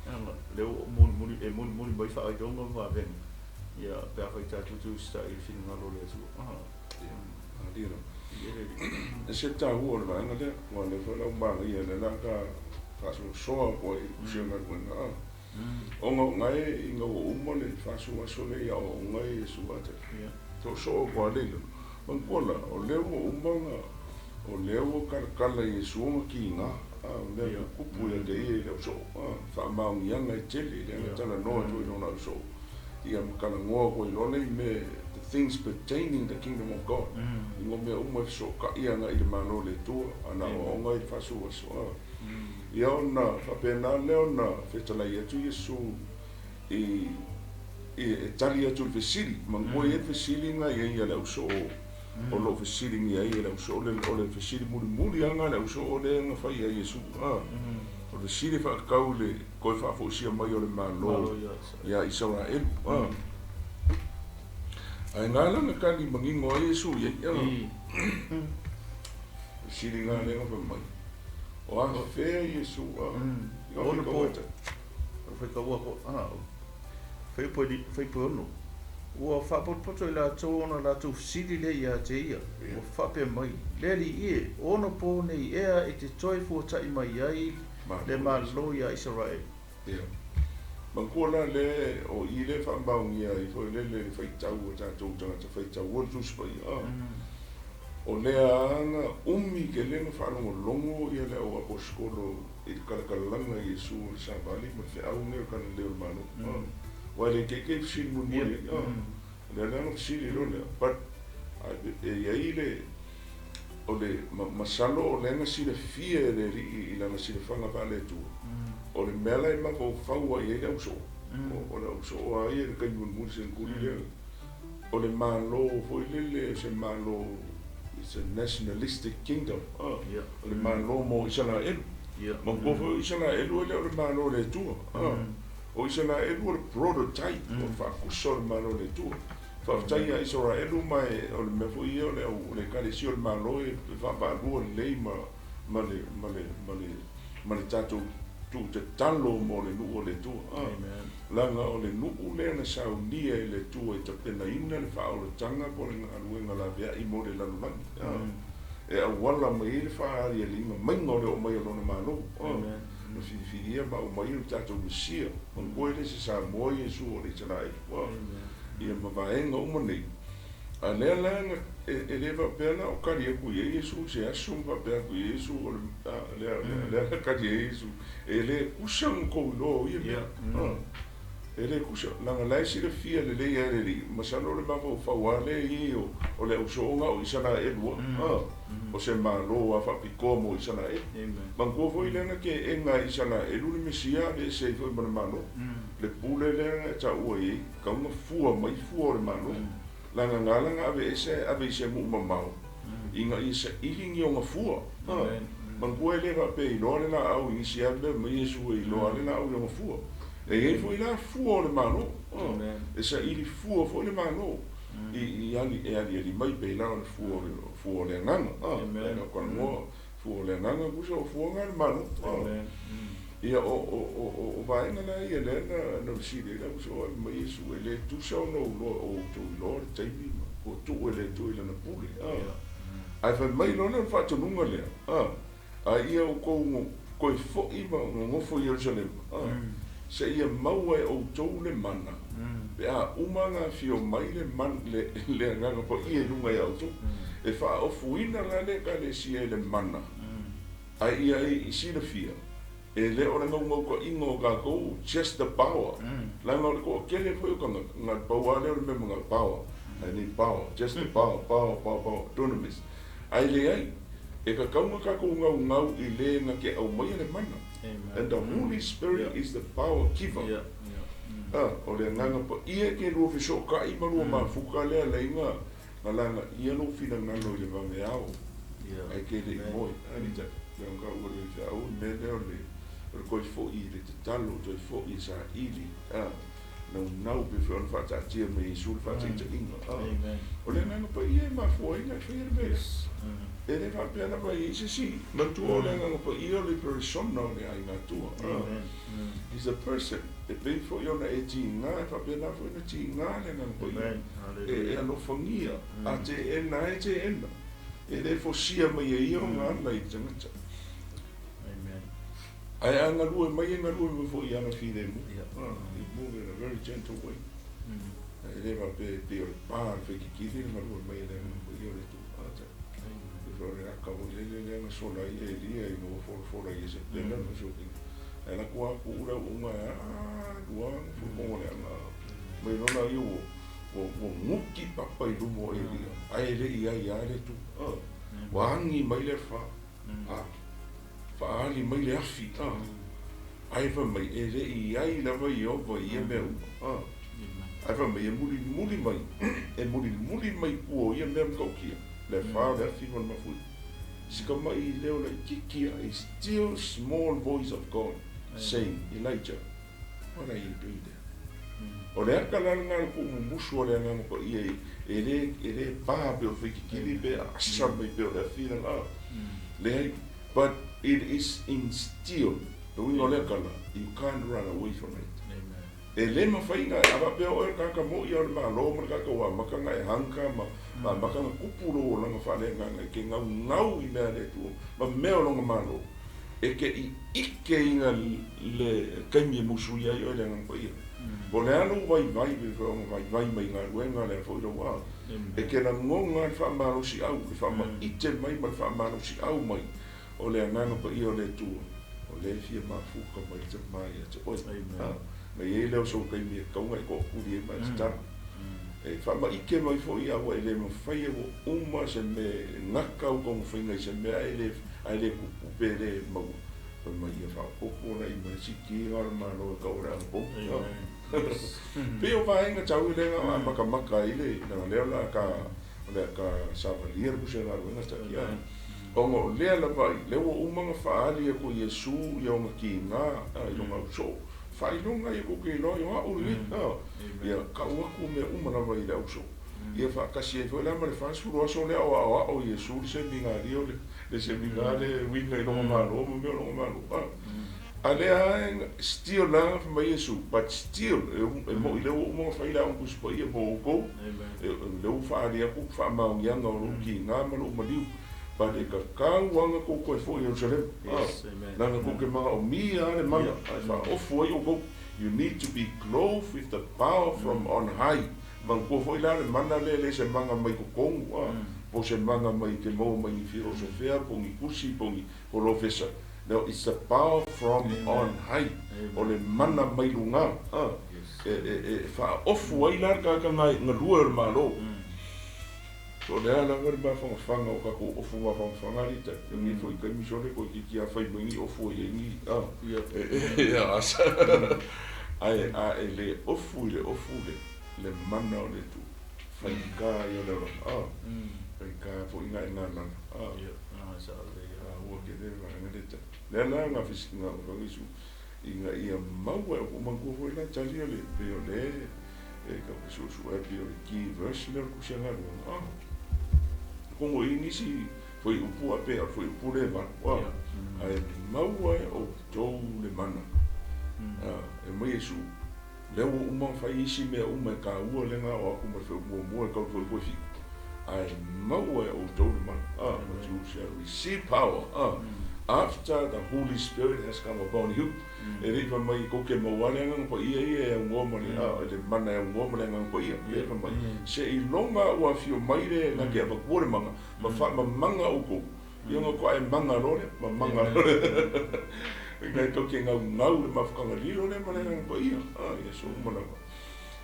Leaga lea ua mulimuli e mulimuli mai faailoga ma vavega, ia pe afai tatou te usitai i le finagalo o le Atua. Malie lava. E ese le taua o le vaega lea, aua o lea foi la ua manaia lea la ta faasoasoa atu ai i si galuega a. Ona o nae ina ua uma le 40 aso lea i aoaoga ai Iesu a te soosoo atu lava lea i lalo. Manatua la, o lea ua uma ona, o lea ua talatala Iesu ona kiga, a o mea tutupu ia te ia i le ausoo, a, faamaoniaga e tele, lea na talanoa atu ai i lona ausoo. Ia ma talanoa atu ai loa lea i mea, the things pertaining the kingdom of God, i ngā mea uma e fesootai ana i le Malo o le Atua, ana aoaoga i le 40 aso. A. Ia ona faapena lea ona fetalai atu Iesu i, i, e tali atu i le fesili, manatua e i ai le fesili na i ai a le ausoo, o lo o fesiligia ai e le ausoo, o le fesili mulimuli lava na a le ausoo lea na fai ia Iesu. A. O le fesili e faatatau i le toe faafoisia mai o le Malo ia Isaraelu. Ae na ala ona tali manino ai Iesu i ai. Fesili na lea na fai mai, O afea Iesu? I ono po, faitaua ko, faipo e ono. Ua faapotopoto i latou ona latou fesili lea ia te ia, ua faapea mai, Le Alii e, o ono po nei ea e te toe fuataʻi mai ai le Malo iā Isaraelu? Ia. Manatua la lea o i lea e faamaonia ai foi lele le faitau a tatou tagata faitau o le Tusi Paia. O lea lava na umi tele na faalogologo ia le au aposetolo i le talatalalaga a Iesu o le savali ma le feau lenei o le talalelei o le Malo. Aua e le ikeike i fesili mulimuli ai. O lea la na fesili loa lea, but e i ai le, o le masalo o lea na silafia e le Alii i lana silafaga faale-Atua, o le mea la e mafaufau ai i ai le ausoo, o le ausoo lava ia i le taimi mulimuli seneturi lea, o le Malo foi lele o se Malo, it's a nationalistic kingdom, o le Malo mo Isaraelu. Manatua foi o Isaraelu e le o le Malo o le Atua. O Isaraelu o le prototype, o le faakusa o le Malo o le Atua. Faafetai ia Isaraelu ma e o le mea foi ia o le au o le Ekalesia o le Malo e vaavaalua lelei ma ma le ma le ma le ma le tatou tuutatalo mo le nuu o le Atua. Leaga o le nuu lea na saunia e le Atua e tapenaina le faaolataga po o le galuega laveai mo le lalolagi. E auala mai ai le faaalialiga maiga o le oo mai o Lona Malo. Na filifilia ma aumai o le tatou Mesia. Manatua e le se Samoa Iesu o le Isaraelu. Ia ma vaega uma nei. A lea la na, e le faapea la o tali atu i ai Iesu i se aso ma faapea atu i ai Iesu o le, lea, lea, lea na tali ai Iesu, e le kusa ona tou iloa o ia mea. E lē tusa laga la e silafia lelei e le Alii, masalo o le mafaufau lava lea i ai o le ausooga o Isaraelu a, o se Malo lava faapitoa mo Isaraelu. Manatua foi lea na teena e Isaraelu le Mesia aveese ai foi ma le Malo. Le pule lea na taua i ai, tatau ona fua mai fua o le Malo. Laga na ala ona aveese ae ave i se nuu mamao ina ia saili ni ona fua. Manatua e le faapea e iloa le laau i nisi lava mea mai Iesu e iloa lava le laau i ona fua. E i ai foi la fua o le Malo. E saili fua foi le Malo i e aliali mai pei la o le fua o le fua o le agaga. Amen. Fua o le agaga tusa o fua na a le Malo. Ia o o o o vaega la ia lea na na fesili ai le ausoo ae fai mai Iesu e le tusa ona ou iloa o outou iloa le taimi ma ua tuu e le Atua i lana pule. Ae fai mai loa lea o le faatonuga lea, a ia outou toe foi ma nonofo i Ierusalema, seia maua e outou le mana, pe a uma ona afio mai le le le Agaga Paia i luga ia outou. E faaofuina la le Ekalesia i le mana, ae ia i silafia, e le o le naunautaiga o tatou, just the power, leaga o le toatele foi o tagata, na o le pau lava lea o le mea manao, power, I need power, just the power, power, power, power, dunamis. Ae leai, e tatau ona tatou naunau i le na te aumaia le mana. And the Holy Spirit is the power giver. A, o le Agaga Paia e te lua fesootai ma lua mafuta lea alai na lagaia lou finagalo i le vaveao, ae te le i moe. Alii, lea ona taua e le feau le mea lea o le toe foi i le tatalo, toe foi e saili, a, naunau pei foi ona faataatia mai e Iesu le faataitaiga. A, o le Agaga Paia e mafua ai ona e faia le mea lea. E le faapea lava e i ai se isi. Manatua o le Agaga Paia o le persona o le aiga Atua. A, He's a person. E pei foi ona e tiga, e faapena foi ona tiga le Agaga Paia. E alofagia, a teena e teena. E le fosia mai e ia ona ala i le tagata. Ae a galue mai, e galue mai foi i ana filemu. He move in a very gentle way. E le faapea e pei o le pa le faikikili le galue mai e le Agaga Paia o le Atua. E pei o le aka foi lele lea na sola ai Elia ina ua folafola i Isapela ma Sokinga. Ae alu atu lava tuu le auauna e alu lava gofo le aga mai loa lea ua ua guti papa i luma o Elia, ae le i ai lava le Atua. Ua agi mai le afa, a faaali mai le afi, a ae fai mai e le i ai lava Ieova i ia mea uma. Ae fai mai e mulimuli mai, e mulimuli mai i tua o ia mea matautia, le afa, le afi ma le mafuie. Si tamaʻi leo laitiiti a, a still small voice of God saying, Elijah, what are you doing there? O le aka la lena o le tuumumusu o le Agaga Paia e le e le pa pei o le faititili pe asa mai pei o le afi lena. Leai, but it is instilled. Le uiga o lea tala, you can't run away from it. E le mafai ona, a faapea oe o le tagata moi a o le Malo ma le tagata ua amata ona e hunter ma amata ona tupu lou olaga faaleagaga e te naunau i mea a le Atua ma mea o lona Malo, e te ʻiʻike ina le taimi e musuia ai oe le Agaga Paia. Po o le a lou vaivai, pei foi ona vaivai mai i galuega lea foi lou a, e te lagona le faamalosiau, le faamaite mai ma le faamalosiau mai o le Agaga Paia o le Atua, o lea e fia mafuta mai le Tama ia te oe. Na i ai lea o sou taimi e tatau ona e tootuli ai ma e tatalo. E faamaite mai foi a ua e le mafai e ua uma se mea e gata au taumafaiga i se mea ae le ae le tupu pe le maua. Fai mai ia faaopoopo la i ma le sitiga o le Malo e tau o le anapogi. Pei o vaega tau lea na amatamata ai le leaga lea o le a ta o le a ta savalia le pusa galuega takia. Ona o lea lava i lea ua uma ona faaali atu e Iesu ia ona tiga i lona ausoo. Faailoga ia tou te iloa i o a'u lenei, ia tau atu mea uma lava i le ausoo. Ia faatasi ai foi la ma le 40 aso lea o aoao Iesu le semingaria o le semiga le uiga i lona Malo ma mea o lona Malo. A lea lava still la fai mai Iesu, but still e mo'i lea ua uma ona fai le Aoga Tusi Paia mo outou, lea ua faaali atu faamaoniaga o lou tiga ma lou maliu. But e tatau lava ona tou toe foi i Ierusalema. Leaga tou te manaomia lava le mana ae faaofu ai outou. You need to be clothed with the power from on high. Manatua foi la le mana lea e le se mana mai totonu, po o se mana mai te maua mai ni filosofea po o ni tusi po o ni polofesa. No, it's the power from on high. O le mana mai luga. E faaofu ai la le tagata galue o le Malo. Po o le a lava le mafanafana o tatou ofu mafanafana alii tai, i lenei foi taimi sole toeitiiti lava fai mai ni ofu e i ai ni e asa. Ae a e le ofu i le ofu le le mana o le Atua, faigata ia o le olaga, faigata foi ona e galala. Taua tele le vaega lea tai. O le a la na fesiga ina ia maua e outou manatua foi la tali o le pei o le e tau te suesuea pei o le key verse lea o le tusi a galuega a kogo i nisi fuaiupu a pei o le fuaiupu lea e 8 a ae maua e outou le mana a e mai Iesu lea ua uma ona fai isi mea uma e taua lea na oo atu mai le fuaiupu muamua e tau le fuaiupu e 7 ae maua e outou le mana a but you shall receive power a after the Holy Spirit has come upon you. E le i fai mai tou te maua le Agaga Paia ia e aunoa ma le, a, le mana e aunoa ma le Agaga Paia. Lea e fai mai, seiloga ua afio mai le na te avatua le mana, ma faamamaga outou. Ia ona toa e maga loa lea, ma maga loa lea. Ina e tou te gaugau le mafutaga lilo lea ma le Agaga Paia. A, ia so uma lava.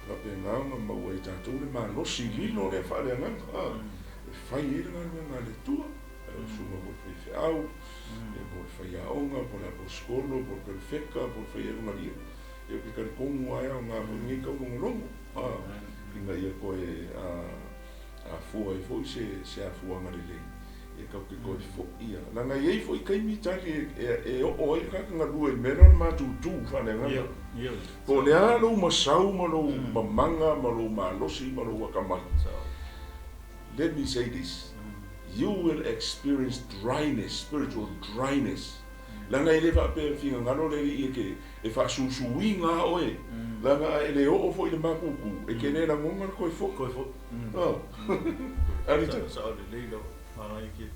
E faapena ona maua e tatou le malosi lilo lea faaleagaga, a, e fai ai le galuega a le Atua. E susuga foi i le faifeau, ia po o le faiaoga, po o le aposetolo, po o le perefeka, po o le faialugalia. Ia ou te talitonu lava e aoga foi lenei taulogologo, a, ina ia toe afua ai foi se afuaga lelei, ia tatou te toe foi lava. Leaga e i ai foi taimi tali e oo ai le tagata galue i le mea lea o le matutu faaleagaga. Po o le a lou masau ma lou mamaga ma lou malosi ma lou atamai. Let me say this, you will experience dryness, spiritual dryness. Leaga e le faapea e finagalo le Alii e te e faasusuina lava oe, leaga a e le oo foi i le matutu, e te le lagona le toe foi. Toe foi. Oh. Alita. Sao lelei lava, manaia tele.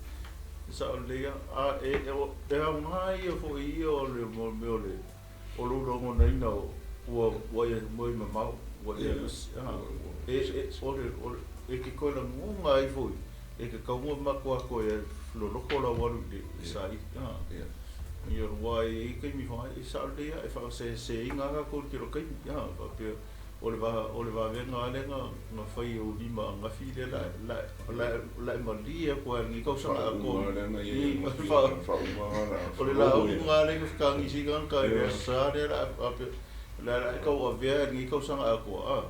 Sao lelei lava. A e e aoga ia foi ia o le mea o le o lou lagonaina ua ua e moe mamao, ua e e e o le o le e ke koe lagona ai foi e ke kaua matua koe e loloko lau alu i le saili. Ia aua e i ai taimi fa e sao lelei lava e faaseseina lava tatou i le tele o taimi faapea o le va o le vavega lava lea na na fai e ou lima ananafi lea la la la la e malie atu ai i lenei tausaga atoa. O le lauga lava lea na fetagisiga gata i le Aso Sa lea la faapea la la e tauavea i lenei tausaga atoa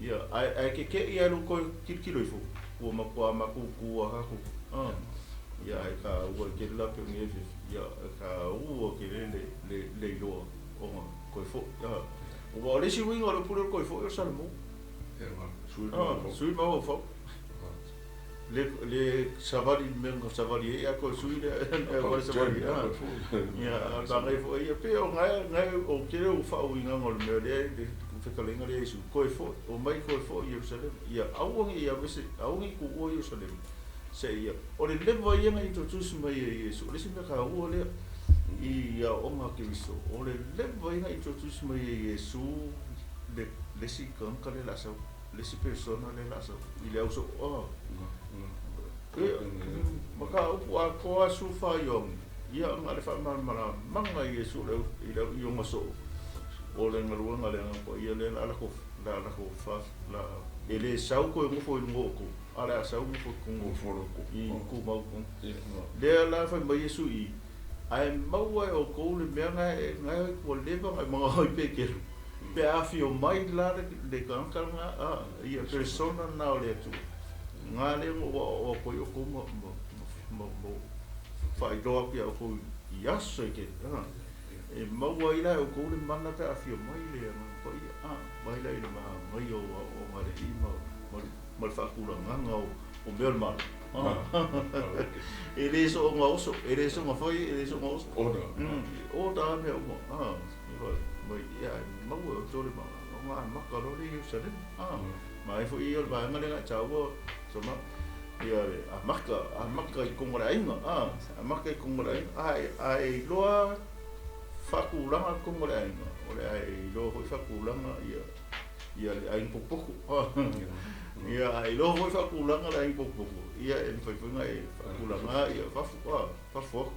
ia ae ae keke'i lava i lou toe tilotilo ifo ua matua matutu lava tatou ia ae taua tele la pei o lenei afiafi ia e taua tele le le le iloa ona toe foi. Aua o le isi uiga o le upu lea o le toe foi o le Salamo. Sui mafaufau. Le le savali i le mea na savali ai a toe sui lea e wale savali. Ia a manaia foi ia pei o gae gae o tele o faauigaga o le mea lea le fetalaiga lea a Iesu toe foi omai toe foi i Ierusalema. Ia aua ne i aveese aua ne i tuua Ierusalema seia o le leva ia na introduce mai e Iesu o le isi mea taua lea i aoaoga a Keriso o le leva ia na introduce mai e Iesu le le isi tagata lea o le a sau le isi persona lea o le a sau i le ausoo a mataupu atoa 14 Ioane ia na o le faamalamalamaga e Iesu i le i ona soo o le galuega a le Agaga Paia lea o le a latou le a latou fa le a e le sau toe nofo i luga o outou a o le a sau nofo i totonu i tumau i totonu. Lea la fai mai Iesu i i, Ae maua e outou le mea na e ua leva ona e manao ai Peteru, pe a afio mai la le tagata lena, a, ia persona lena o le Atua, na lea na ou aoao atu ai outou ma, ma, ma, ma faailoa atu iā outou i aso e tele, a, e maua ai la e outou le mana pe a afio mai le Agaga Paia, a, mai la i le manaia o aoaoga a le Alii ma, ma, ma le faatulagaga o, o mea o le Malo. E le soona oso, e le soona fai, e le soona oso. Order. Order lava mea uma. Mai, ia, e maua e outou le ona amata loa lea i Ierusalema. Ma ai foi ia o le vaega lea na e taua, soma, ia le amata, amata i totonu o le aiga, amata i totonu o le aiga. A e iloa faatulaga totonu o le aiga, o le a e iloa foi faatulaga ia ia le aiga potopoto. Ia, a iloa foi faatulaga le aiga potopoto, ia e mafai foi ona e faatulaga ia fafo, fafo atu.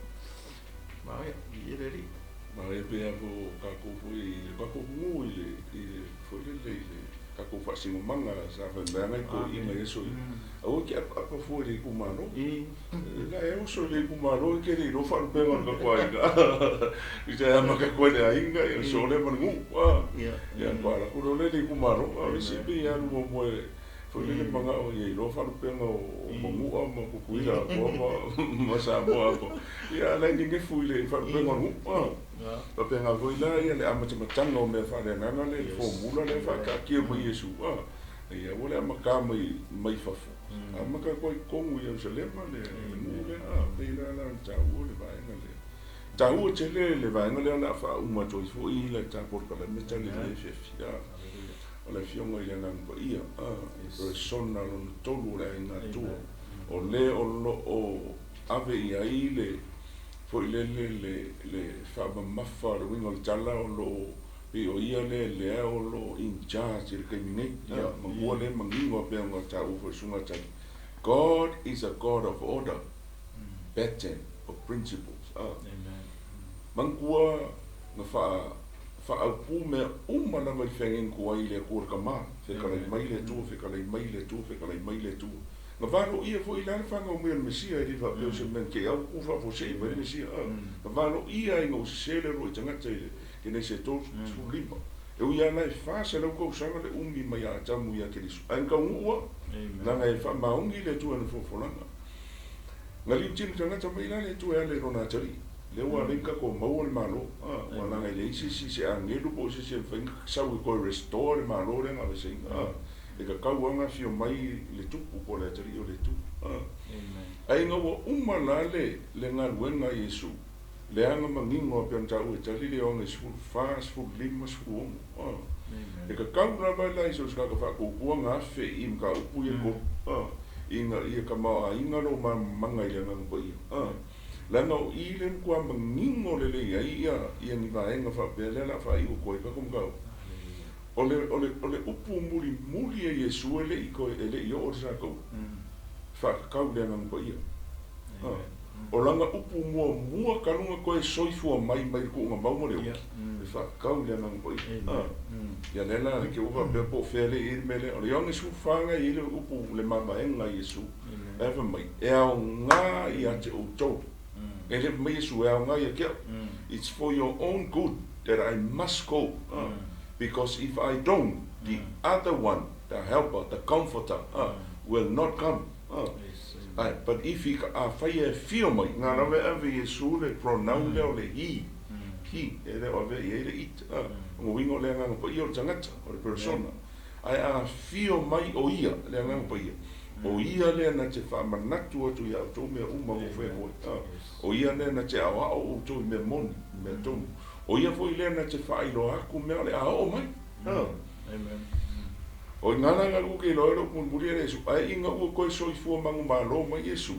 Manaia, viia le Alii. Ma e pea fo kākou foi i kākou ngu i le foi lele i le kākou faasinomaga sa faimeaga i toeaiina i aso ia. Aua e te apaapa fua i le itumalo. La e oso i le itumalo e te le iloa faalupega o le tatou aiga. I te amata atu ai le aiga, ia soo lea ma le nuu. Ia faatoa alu atu loa lea i le itumalo. A o le isi pei e alu muamua e foi lele manao ia iloa faalupega o Manua ma Tutuila atoa ma Samoa atoa. Ia a o la e nenefu i le faalupega o le nuu. Faapena foi la ia le amatamataga o mea faaleagaga lea i le formula lea e faataatia mai Iesu, ia ua le amata mai mai fafo, amata atu ai i totonu i Ierusalema le nuu lea, pei la la ona taua le vaega lea. Taua tele le vaega lea o le a faauma atu ai foi la ta polokalame tali i lenei afiafi. O le Afioga i le Agaga Paia, persona lona tolu o le Aiga Atua, o le o lo o ave i ai le foi lele le le faamamafa o le uiga o le tala o lo o pei o ia lea lea o lo o in charge i le taimi nei. Ia, manatua lea manino pei ona taua foi e le Susuga Tali, God is a God of order, pattern of principles. Manatua na faa faaaupu mea uma lava i le feagaiga tuai i le Atua le Tama, fetalai mai le Atua, fetalai mai le Atua, fetalai mai le Atua. Na valoia foi la le fanau mai o le Mesia, e le faapea o se mea na te i au tu faafuasei mai le Mesia, a. Na valoia ai ina ua sese le uluai tagata i le Kenese 35. E ui lava la e 400 tausaga le umi mai a Atamu ia Keriso, ae na taunuu lava, leaga e faamaoni le Atua i ana folafolaga. Na liutinu tagata mai la le Atua e ala i lona atalii, lea ua ala ai ona tatou maua le Malo, a, aua leaga e leai se isi, se agelu po o se isi e mafai ona sau e toe restore le Malo lea na aveeseina, a. E tatau lava ona afio mai le Tupu po o le Atalii o le Atua. Ae ina ua uma la le le galuega a Iesu, leaga manino a pei ona taua e tali le Ioane 14, 15, 16. E tatau lava la i so o se tagata faatuatua ona afe i mataupu ia e tolu, ina ia tamaoaiga lou malamalamaga i le Agaga Paia. Leaga o i lea e matua manino lelei ai ia ni vaega faapea lea o le a faaiu atu ai le tatou mataupu. O le, o le, o le upu mulimuli a Iesu e le i toe, e le i oo i le Sataua, faatatau i le Agaga Paia. O lana upu muamua talu ona toe soifua mai mai le tuuga mau ma le oki, e faatatau i le Agaga Paia. Ia lea la te ua faapea po o fea lea e i ai le mea lea. O le Ioane 14 na e i ai le upu le mavaega a Iesu, la e fai mai, E aoga ia te outou. E le fai mai Iesu, e aoga ia te au. It's for your own good that I must go, because if I don't, the other one, the helper, the comforter, will not come. Ae, but if he, afai e afio mai, na lava e ave Iesu le pronoun lea o le he, he, e le o avea i ai le it, o le uiga o le Agaga Paia o le tagata, o le persona. Ae a afio mai o ia, le Agaga Paia, o ia lea na te faamanatu atu ia outou mea uma ua fai atu ai. O ia lea na te aoao outou i mea moni, i mea tonu. O ia foi lea na te faailoa atu mea o le a oo mai. O i ngā la ku ke iloa ai lou mulimuli e Iesu, ae ina ua toe soifua manumalo mai Iesu,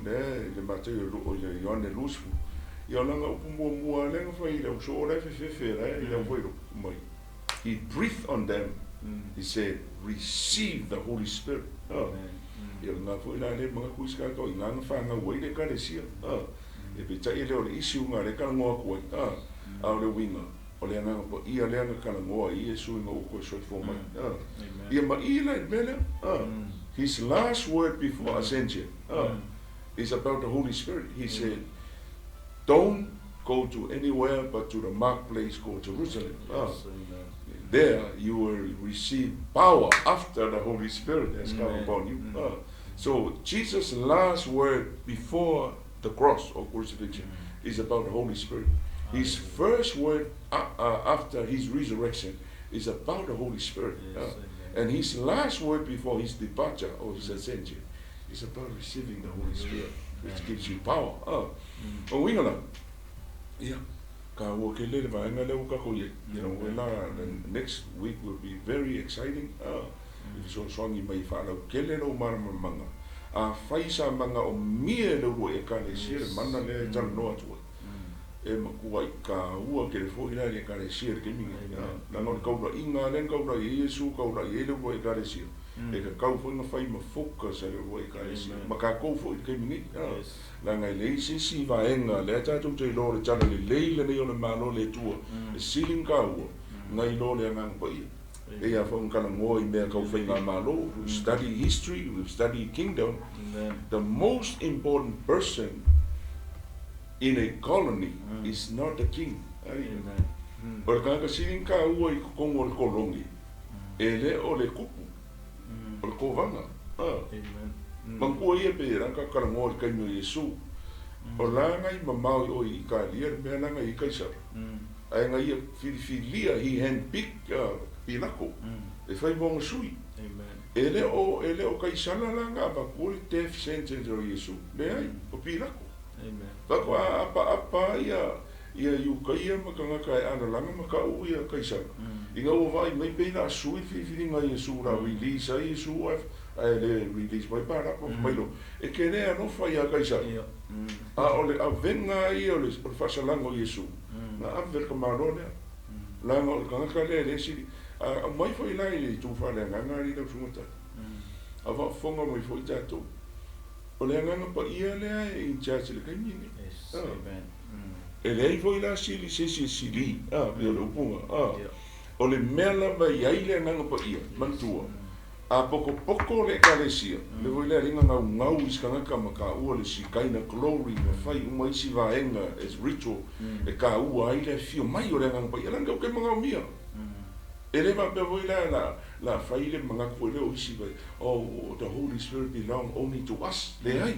lea i le Mataio o le Ioane 20, ia o lana upu muamua lava lea na fai i le ausoo o la e fefefe la e i le aufailoto mai. He breathed on them, he said, Receive the Holy Spirit. Ia o lena foi la lea e manatu isi tagata o i ina na fanau ai le Ekalesia. E peitai e le o le isi uga lea e talanoa atu ai, a o le uiga, o le Agaga Paia lea na talanoa ai Iesu ina ua toe soifua mai. Ia ma i la i le mea lea. His last word before ascension is about the Holy Spirit. He said, Don't go to anywhere but to the marked place called Jerusalem. There you will receive power after the Holy Spirit has come upon you. So Jesus' last word before the cross or crucifixion is about the Holy Spirit. His first word after his resurrection is about the Holy Spirit. And his last word before his departure or his ascension is about receiving the Holy Spirit, which gives you power. O uiga la, ia, kāua kele le vaega lea ua tatou i ai. You know, la, the next week will be very exciting. I fesoasoani mai e faalautele lou malamalamaga. Afai sa manaomia e le uluai Ekalesia le mana lea e talanoa atu ai, e matuai kāua tele foi la i le Ekalesia i le taimi nei. Leaga o le taulaiga lava lea na taulai ai Iesu, taulai ai le uluai Ekalesia. E tatau foi ona fai ma focus a le uluai Ekalesia ma tatou foi i le taimi nei. Leaga e leai se isi vaega lea tatou te iloa o le talalelei lenei o le Malo o le Atua e sili ona taua nai lo le Agaga Paia. E pei lava foi ona talanoa i mea tau faigamalo, we study history, we study kingdom, the most important person in a colony is not the king. O le tagata sili ona taua i totonu o le kolone, E le o le kupu, o le kovana. Manatua ia pei e la ka talanoa i le taimi o Iesu. O la na i mamao i o i Italia le mea la na i ai Kaisara. Ae na ia filifilia, he hand picked Pilato e fai mo ana sui. E le o, e le o Kaisara la na avatua le death sentence o Iesu. Leai, o Pilato. Faatoa apaapa ia Ia Iukaia ma tagata e alalaga ma kau ia Kaisara. Ina ua vaai mai pei la sui le filifiliga a Iesu la release ai Iesu ae ae le release mai Parapa fai mai loa, e te le alofa ia Kaisara. A o le avega ia o le o le faasalaga o Iesu, na ave le tamaloa lea. Leaga o le tagata lea e le sili. A aumai foi la i le itu faaleagaga alii lau susuga Tali. A faafofoga mai foi tatou, o le Agaga Paia lea e in charge i le taimi lenei. E leai foi la sili se isi e sili, a, pei o le upuga, a. O le mea lava e i ai le Agaga Paia, manatua, a potopoto le Ekalesia, le foi lea alii na naunau i se tagata ma taua le Shekinah Glory ma fai uma isi vaega as ritual e taua ai le afio mai o le Agaga Paia, leaga ou te manaomia. E le faapea foi la la la fai le manatu foi lea o isi vai, oh, the Holy Spirit belong only to us. Leai,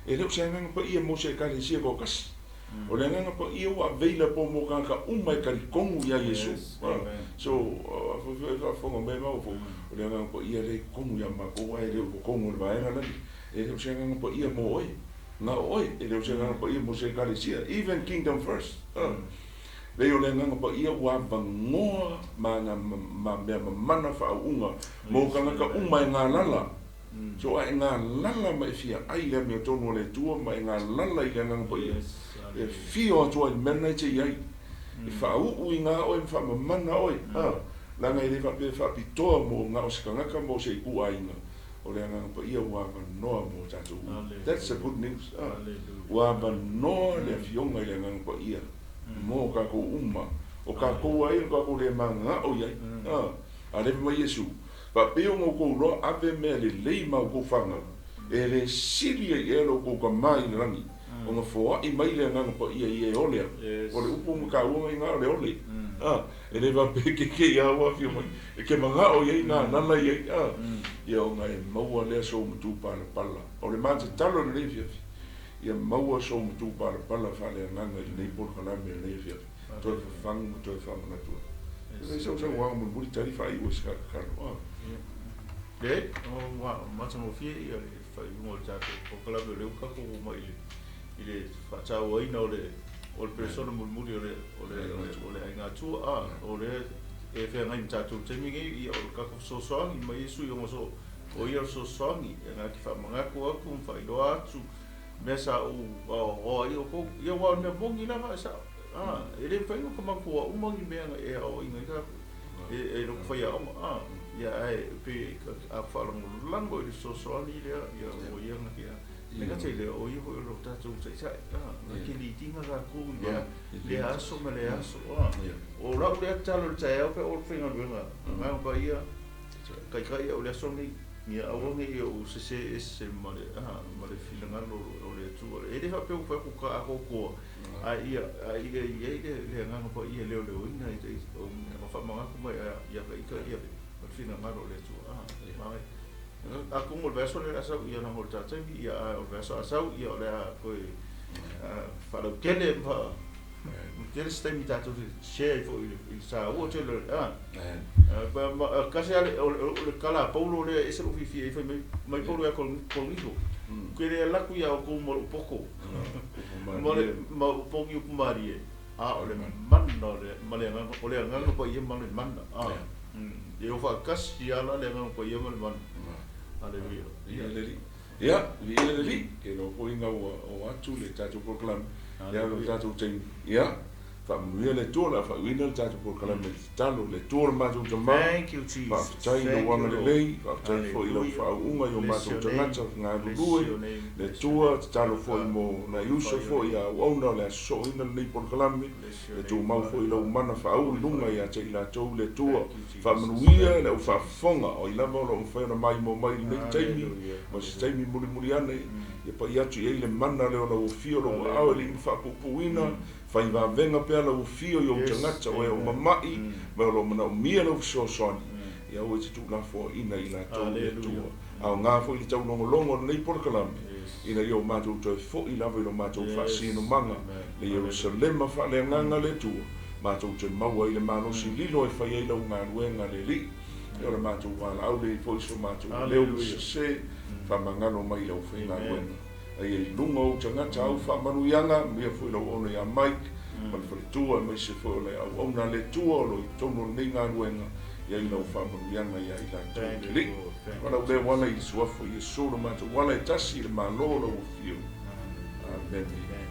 e le o se Agaga Paia mo se Ekalesia toatasi. O le Agaga Paia ua available mo tagata uma e talitonu ia Iesu. So, faafofoga mai maua, o le Agaga Paia lea i totonu ia matou ae le o totonu o le vaega lea. E le o se Agaga Paia mo oe, na o oe, e le o se Agaga Paia mo se Ekalesia, even Kingdom First. Leai, o le Agaga Paia ua avanoa ma ma mea mamana faauuga mo tagata uma e galala. So a e galala ma e fia ai i le amiotonu a le Atua ma e galala i le Agaga Paia, e afio atu ai i le mea lena e te i ai, e faauu i ga oe ma faamamana oe, a, leaga e le faapea e faapitoa mo na o se tagata ma o se ituaiga, o le Agaga Paia ua avanoa mo tatou uma. That's the good news, a, ua avanoa le Afioga i le Agaga Paia mo tatou uma. O tatou ai o tatou le mananao i ai, a, a leva mai Iesu, Faapea ona outou iloa ave mea lelei ma outou fanau, e le sili ai ea lo outou Tama i le lagi, ona foai mai le Agaga Paia i e ole aku. O le upu ma taua ngai na o le ole. A, e le faapea ke ke ia ua afio mai, e ke manao i ai na alala i ai, a, ia ona e maua lea sou matu palapala. O le ma tatalo i lenei afiafi, ia maua sou matu palapala faaleagaga i lenei polokalame i lenei afiafi. Toe fafagu ma toe faamanatu atu. E leai sau saunoaga mulimuli tali faaiu ai se tatalo. A. Leai, ua matagofie ia le faaiuga o le tatou polokalame o lea ua tatou oo mai i le faatauaina o le o le persona mulimuli o le o le o le aiga Atua. A, o lea e feagai ma tatou i le taimi lenei, ia o le tatou fesoasoani mai Iesu i ona so o ia o le fesoasoani e na te faamanatu atu ma faailoa atu mea sa ou aoaoa ai outou. Ia aua o le mea moni lava e sao. A, e le mafai ona manatua uma ni mea na e aoaoina ai tatou e lou faiaoga. A, ia ae pei a faalagolago i le fesoasoani lea, ia o ia na te le gata i lea, o ia foi o lo tatou taitai. A, na te lead ina tatou i lea, lea aso ma lea aso. A, o lau lea tatalo i le taeao pe o le faigaluega, Agaga Paia, taitai au i le aso lenei. Ia aua ne i ou sese ese ma le, a, ma le finagalo o le Atua. E le faapea ua fai atu ka atoatoa, ae ia, ae ia i ai le, le Agaga Paia e leoleoina i, i, ma faamanatu mai ia, ia ka ita ia le, ma le finagalo o le Atua. A, ma ai. Atonu o le vaiaso lea o le a sau, ia leaga o le ta taimi, ia ae o le vaiaso a sau, ia o le a toe, faalautele ma faa, tele se taimi tatou te share ai foi i le saua tele o le, a. Tasi lava le, o le tala a Paulo lea e ese lou fiafia ai, fai mai, mai Paulo ia Korinito, ou te le alu atu ia outou ma lou poto, ma le, ma ou pogi upu malie, a o le mana o le, ma le Agaga, o le Agaga Paia ma le mana, a, e o faatasi lava la le Agaga Paia ma le mana. Aleluia. Ia le Alii. Ia, viia le Alii, ke iloa foi ina ua oo atu le tatou polokalame, ia lo tatou taimi. Ia. Faamanuia le Atua o le a faaiuina le tatou polokalame i le tatalo. Le Atua o le matou Tama, Thank you, Jesus. faafetai i Thank lou you, Lord. agalelei, faafetai foi i lau Hallelujah. faauuga i o Bless matou your name. tagata Bless galulue. your name. Le Bless your Atua, name. tatalo foi God, mo nai uso glorify your foi name. a auauna o le a sosooina lenei polokalame. Bless your Le name, tumau Father foi i lau God. mana faauu i Glorify luga your ia name. te i latou le Atua. Thank you, Jesus. Faamanuia Thank le you, au Jesus. faafofoga o ai lava o loo mafai ona maimoa mai i lenei taimi Hallelujah. ma se Hallelujah. taimi mulimuli ane. Ia pai atu i ai le mana lea o lau afio lou aao e lii Hallelujah. ma faapuupuuina. Fai vavega pea lau afio i ou Yes, tagata o e o amen. mama'i ma o loo manaomia lau fesoasoani. Ia aua e te tuulafoaina i latou le Hallelujah. Atua. Aogā foi le taulogologo o lenei polokalame Yes. ina ia o matou toe fo'i lava i lo matou Yes. faasinomaga Amen. le Hallelujah. Ierusalema faaleagaga le Atua matou te maua ai le malosi lilo e fai ai lau galuega le Alii. Ia o le matou valaau lea foi so matou leo ma Hallelujah. sesē faamagalo mai i lau Amen. faigaluega. Ai i luga o ou tagata au faamanuiaga, manuia foi lau auauna ia Mike ma le faletua aemaise foi o le auauna a le Atua o lo o i totonu o lenei galuega, ia i lau faamanuiaga ia i latou Thank le you, Alii. Lord. Thank O you, lau lea Jesus. ala i le suafa o Iesu lo matou ala e tasi i le Malo o lau afio. Amen. Amene.